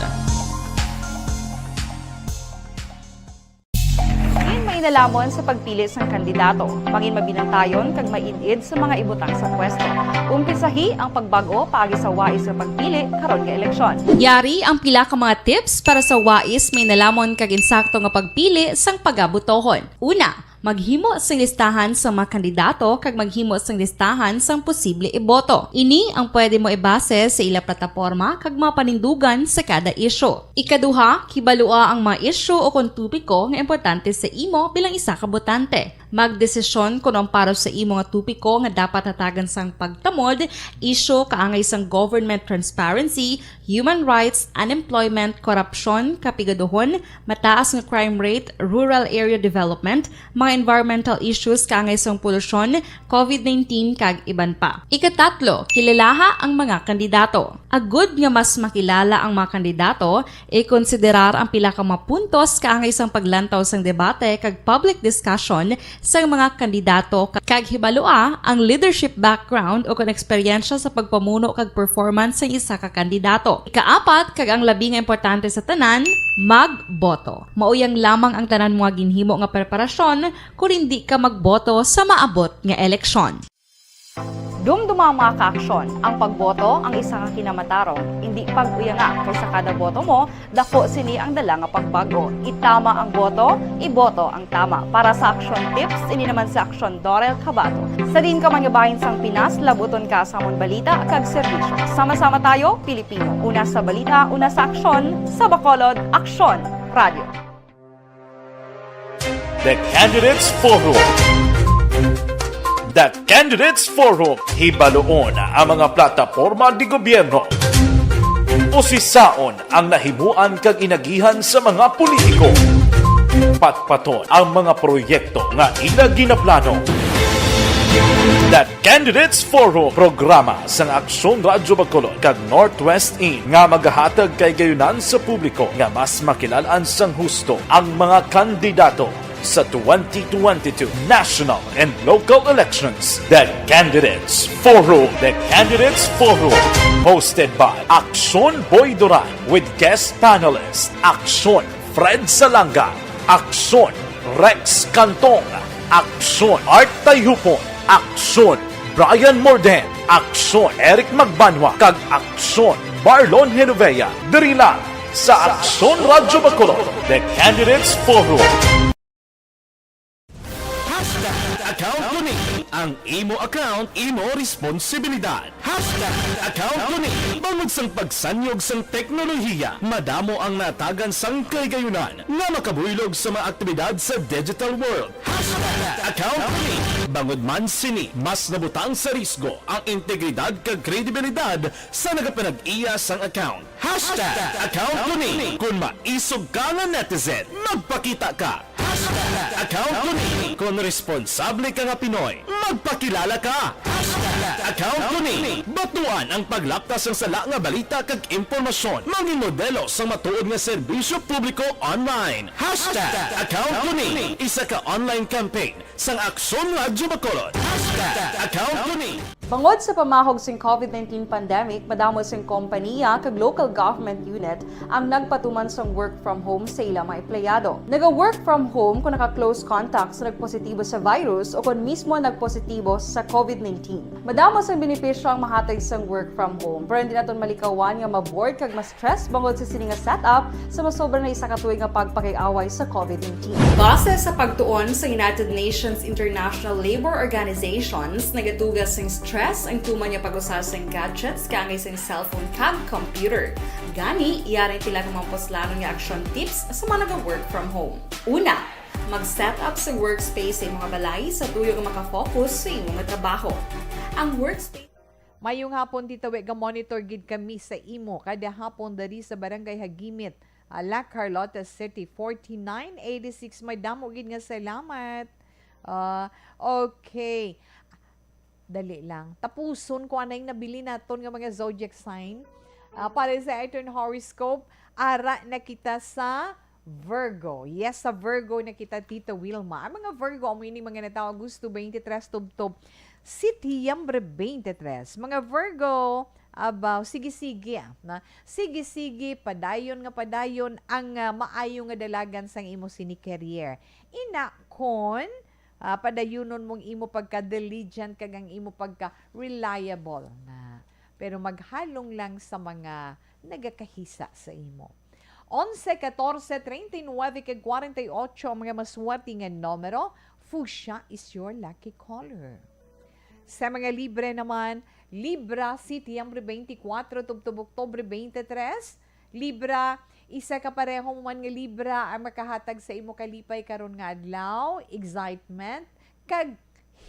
May nalamon sa pagpili sang kandidato, mangin mabinantayon kag maid-id sa mga ibutang sa pwesto. Umpisahi ang pagbag-o paagi sa wais nga pagpili karon nga eleksyon. Yari ang pila ka mga tips para sa wais, may nalamon kag insakto nga pagpili sang pagabutohon. Una, maghimo sing listahan sa mga kandidato kag maghimo sing listahan sang posible iboto. Ini ang pwede mo ibase sa ila plataporma kag mga panindugan sa kada isyu. Ikaduha, kibalua ang mga isyu o kon topiko nga importante sa imo bilang isa ka botante. Magdesisyon kon ang para sa imo nga topiko nga dapat hatagan sang pagtamod, isyu kaangay sang government transparency, human rights, unemployment, korupsyon, kapigaduhon, mataas nga crime rate, rural area development, mga environmental issues kaangay sang polusyon, covid nineteen, kag iban pa. Ikatatlo, kilalaha ang mga kandidato. Agud nga mas makilala ang mga kandidato, ikonsiderar ang pila ka mga puntos kaangay sang paglantaw sang debate kag public discussion sang mga kandidato, kag hibalua ang leadership background o kon eksperyensya sa pagpamuno kag performance sang isa ka kandidato. Ikaapat, kag ang labi nga importante sa tanan, magboto. Mauyang lamang ang tanan mo nga ginhimo nga preparasyon kon indi ka magboto sa maabot nga eleksyon. Dumduma ang mga kaaksyon. Ang pagboto ang isa ka kinamatarong. Indi pag-uyanga, kay sa kada boto mo, dako sini ang dala nga pagbag-o. Itama ang boto, iboto ang tama. Para sa Action Tips, ini naman si Action Dorel Cabato. Sa diin ka man nga bahin sang Pinas, labuton ka sa amon balita kag serbisyo. Sama-sama tayo, Pilipino. Una sa balita, una sa aksyon, sa Bacolod, Aksyon Radio. The Candidates Forum. The Candidates Forum, hibaluon ang mga plataporma de gobierno. Usisaon ang nahimuan kag inagihan sa mga politiko. Patpaton ang mga proyekto nga ila ginaplano. The Candidates Forum, programa sang Aksyon Radyo Bacolod kag Northwest In nga magahatag kahigayonan sa publiko nga mas makilal-an sang husto ang mga kandidato sa twenty twenty-two national and local elections. The Candidates Forum. The Candidates Forum, hosted by Aksyon Boy Duran with guest panelist Aksyon Fred Salanga, Aksyon Rex Cantong, Aksyon Art Tayhupon, Aksyon Brian Morden, Aksyon Eric Magbanwa, kag Aksyon Marlon Genovea, diri lang sa Aksyon Radyo Bacolod, The Candidates Forum. Hashtag account ko ni. Ang imo account, imo responsibilidad. Hashtag account ko ni. Bangod sang pagsanyog sang teknolohiya, madamo ang natagan sang kahigayunan nga makabuylog sa mga aktibidad sa digital world. Hashtag account ko ni. Bangod man sini, mas nabutang sa risgo ang integridad kag kredibilidad sa nagapanag-iya sang account. Hashtag account ko ni. Kung maisog ka nga netizen, magpakita ka. Hashtag account ko ni. Kung responsable ka nga Pinoy, magpakilala ka. Hashtag Account ko ni. Batuan ang paglapta sang sala nga balita kag impormasyon. Manginmodelo sang matuod nga serbisyo publiko online. Hashtag account ko ni. Isa ka online campaign sang Aksyon Radyo Bacolod. Hashtag account ko ni. Bangod sa pamahog sing COVID nineteen pandemic, madamo sing kompaniya kag local government unit ang nagpatuman sang work from home sa ila mga empleyado. Naga-work from home kung naka-close contact sa nagpositibo sa virus o kung mismo nagpositibo sa COVID nineteen. Madamo sang benepisyo ang mahatag sang work from home, pero hindi naton malikawan nga ma-bored kag ma-stress bangod sa sini nga setup sa masobra na isa ka tuig nga pagpakig-away sa COVID nineteen. Base sa pagtuon sa United Nations International Labor Organizations, nagatuga sing stress ang tuman nga pag-usa sing gadgets kaangay sing cellphone kag computer. Gani, yari ang pila ka mga puslanon nga action tips sa mga naga-work from home. Una, mag-set up sa workspace sa imong balay sa tuyo nga makafocus sa imong trabaho. Ang workspace Mayong hapon, Tita Wi, ga-monitor gid kami sa imo kada hapon diri sa Barangay Hagimit, ah, La Carlota City, forty-nine eighty-six. May damo gid nga salamat. Ah, okay. Dali lang. Tapuson ko anay nabilin naton nga mga zodiac sign. Ah, para sa aton horoscope, ara na kita sa Virgo. Yes, sa Virgo na kita, Tita Wilma. Ang mga Virgo, amo ini mga natawo Agosto twenty-three tubtob Setyembre twenty-three. Mga Virgo, abaw, sige-sige, ah, na, sige-sige, padayon nga padayon ang, ah, maayo nga dalagan sang imo sini career. Ina, kon, ah, padayunon mong imo pagka-diligent kag ang imo pagka-reliable na. Pero maghalong lang sa mga nagakahisa sa imo. Onse, katorse, treinta y nuebe kag kwarenta y ocho ang mga maswerte nga numero. Fuchsia is your lucky color. Sa mga Libra naman, Libra, Setyembre twenty-four tubtob Oktubre twenty-three. Libra, isa ka pareho mo man nga Libra ang makahatag sa imo kalipay karon nga adlaw, excitement, kag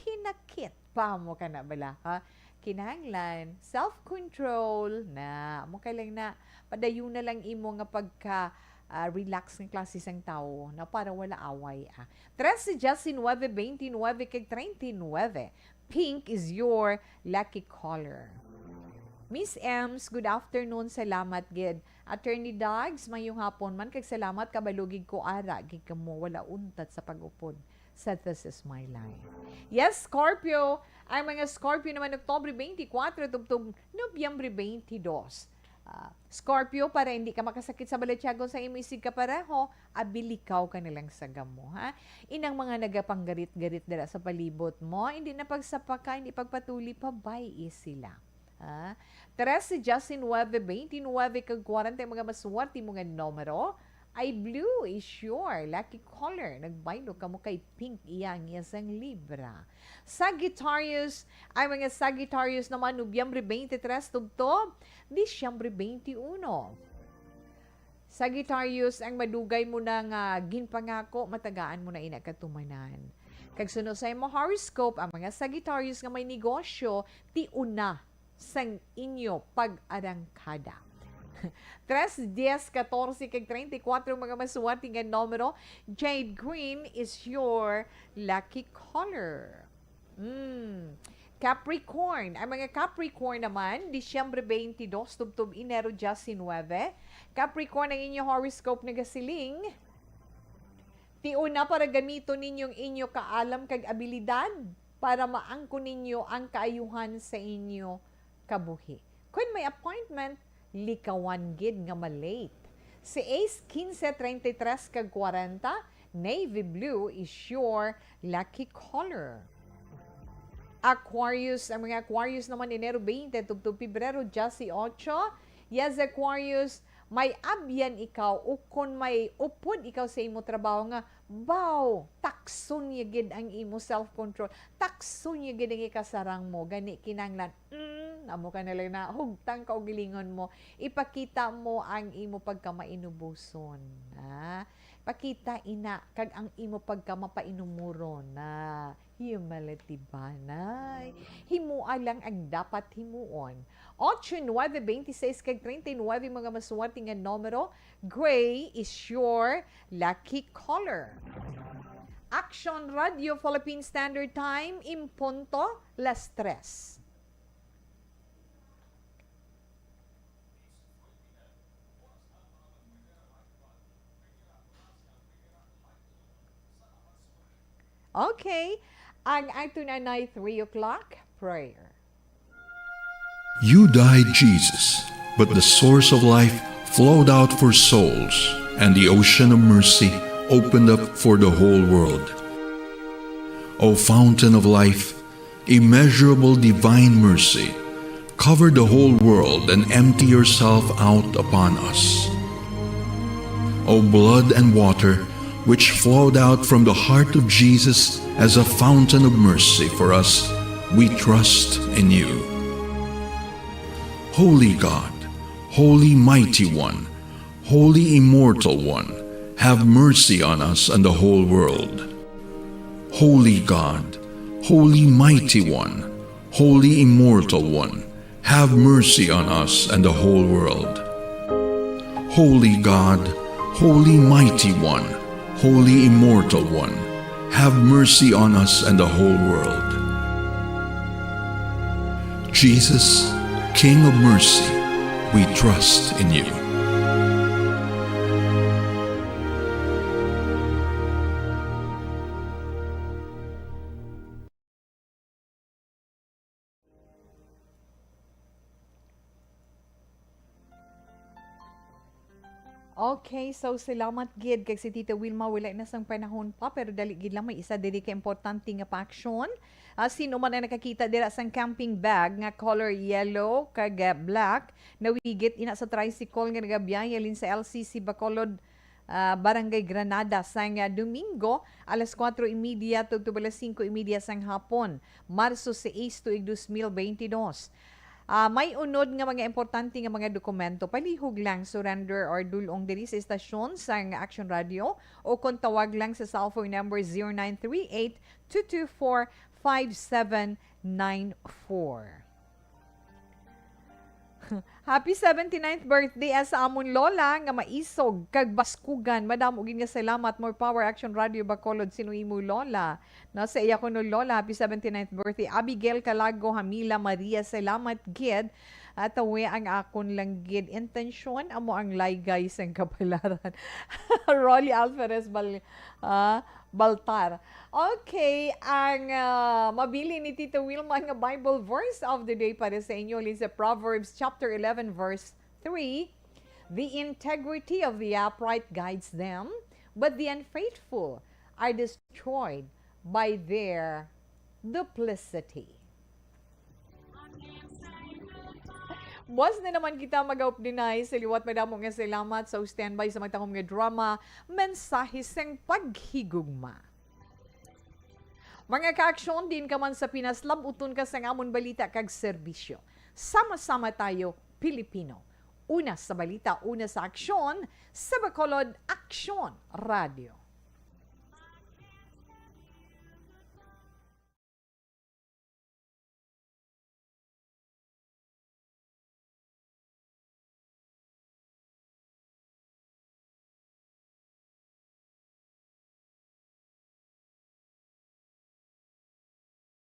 hinakit pa mo ka na bala, ha? Kinahanglan, self-control na. Mo kay lang na, padayon na lang imo nga pagka, ah, relax nga klase sang tawo na para wala away, ah. Trese, diecinuebe, veintinuebe, kag treinta y nuebe. Pink is your lucky color. Miss Ems, good afternoon. Salamat gid. Attorney Dags, mayong hapon man, kag salamat, kabalo gid ko ara gid kamo, wala untat sa pag-upod sa This Is My Life. Yes, Scorpio. Ang mga Scorpio naman, Oktubre twenty-four tubtob Nobyembre twenty-two. Ah, Scorpio, para hindi ka makasakit sa balatyagon sa imo isig kapareho, abilikaw ka na lang sa gamo, ha? Inang mga nagapanggarit-garit dira sa palibot mo, hindi na pagsapaka, hindi pagpatuli, pabay-i sila. Ha? Trese, diecinuebe, veintinuebe, kag kwarenta ang mga maswerte mo nga numero. Ay, blue is your lucky color. Nagbaylo kamo kay pink iya ang iya sang Libra. Sagittarius, ang mga Sagittarius naman, Nobyembre twenty-three tubtob Disyembre twenty-one. Sagittarius, ang madugay mo na nga ginpangako, matagaan mo na ina katumanan. Kag suno sa imo horoscope, ang mga Sagittarius nga may negosyo, tiuna sang inyo pag-arangkada. Tres, dies, katorse, kag treinta y cuatro mga maswerte nga numero. Jade green is your lucky color. Mm. Capricorn. Ang mga Capricorn naman, Disyembre twenty-dos tubtob Enero diecinuebe. Capricorn, ang inyo horoscope nagasiling, tiuna para gamiton ninyo ang inyo kaalam kag abilidad para maangkon ninyo ang kaayuhan sa inyo kabuhi. Kon may appointment, likawan gid nga ma-late. Si Ace, quince, treinta y tres kag kwarenta, navy blue is your lucky color. Aquarius, ang mga Aquarius naman, Enero twenty tubtob Pebrero dieciocho. Yes, Aquarius, may abyan ikaw o kon may upod ikaw sa imo trabaho nga, baw, takson niya gid ang imo self-control, takson niya gid ang ikasarang mo. Gani, kinahanglan, mm, amo ka na lang na, hugtang kaugalingon mo, ipakita mo ang imo pagkamainuboson, ha? Pakita ina kag ang imo pagkamapainumoron na. Humility ba, nay? Himoa lang ang dapat himuon. Ocho, nuebe, veintiseis, kag treinta y nuebe mga maswerte nga numero. Gray is your lucky color. Action Radio Philippine Standard Time, en punto las tres. Okay, ang ato na nay three o'clock prayer. You died, Jesus, but the source of life flowed out for souls, and the ocean of mercy opened up for the whole world. O fountain of life, immeasurable divine mercy, cover the whole world and empty yourself out upon us. O blood and water, which flowed out from the heart of Jesus as a fountain of mercy for us, we trust in you. Holy God, Holy Mighty One, Holy Immortal One, have mercy on us and the whole world. Holy God, Holy Mighty One, Holy Immortal One, have mercy on us and the whole world. Holy God, Holy Mighty One, Holy Immortal One, have mercy on us and the whole world. Jesus, King of mercy, we trust in you. Okay, so salamat gid kag si Tita Wilma, wala na sang panahon pa, pero dali gid lang, may isa diri ka importante nga pa-action. Ah, sino man ang nakakita dira sang camping bag nga color yellow kag, ah, black, nawigit ina sa tricycle nga nagabiyahe halin sa L C C Bacolod, ah, Barangay Granada sang, ah, Domingo, alas kuwatro y media tubtob alas singko y media sang hapon, Marso sais, tuig dos mil bentidós. Ah, may unod nga mga importante nga mga dokumento. Palihog lang, surrender or dul-ong diri sa estasyon sang Action Radio o kon tawag lang sa cellphone number zero nine three eight, two two four, five seven nine four. Happy seventy-ninth birthday, ah, sa amon lola nga maisog kag baskugan. Madamo gid nga salamat. More power, Action Radio Bacolod. Sino imo lola? No, sa iya kuno lola, happy seventy-ninth birthday. Abigail Calago, Hamila Maria, salamat gid. At tawi ang akon lang gid intensyon, amo ang laygay sang kapalaran. Rolly Alferez Bal-, ah, Baltar. Okay, ang, ah, mabilin ni Tita Wilma nga Bible verse of the day para sa inyo, halin sa Proverbs chapter eleven, verse three, "The integrity of the upright guides them, but the unfaithful are destroyed by their duplicity." Buwas na naman kita mag-updinay. Sa liwat, madamo nga salamat sa standby sa matangom nga drama, Mensahe sang Paghigugma. Mga ka-aksyon, diin ka man sa Pinas, lab-uton ka sang amon balita kag serbisyo. Sama-sama tayo, Pilipino. Una sa balita, una sa aksyon, sa Bacolod Aksyon Radio.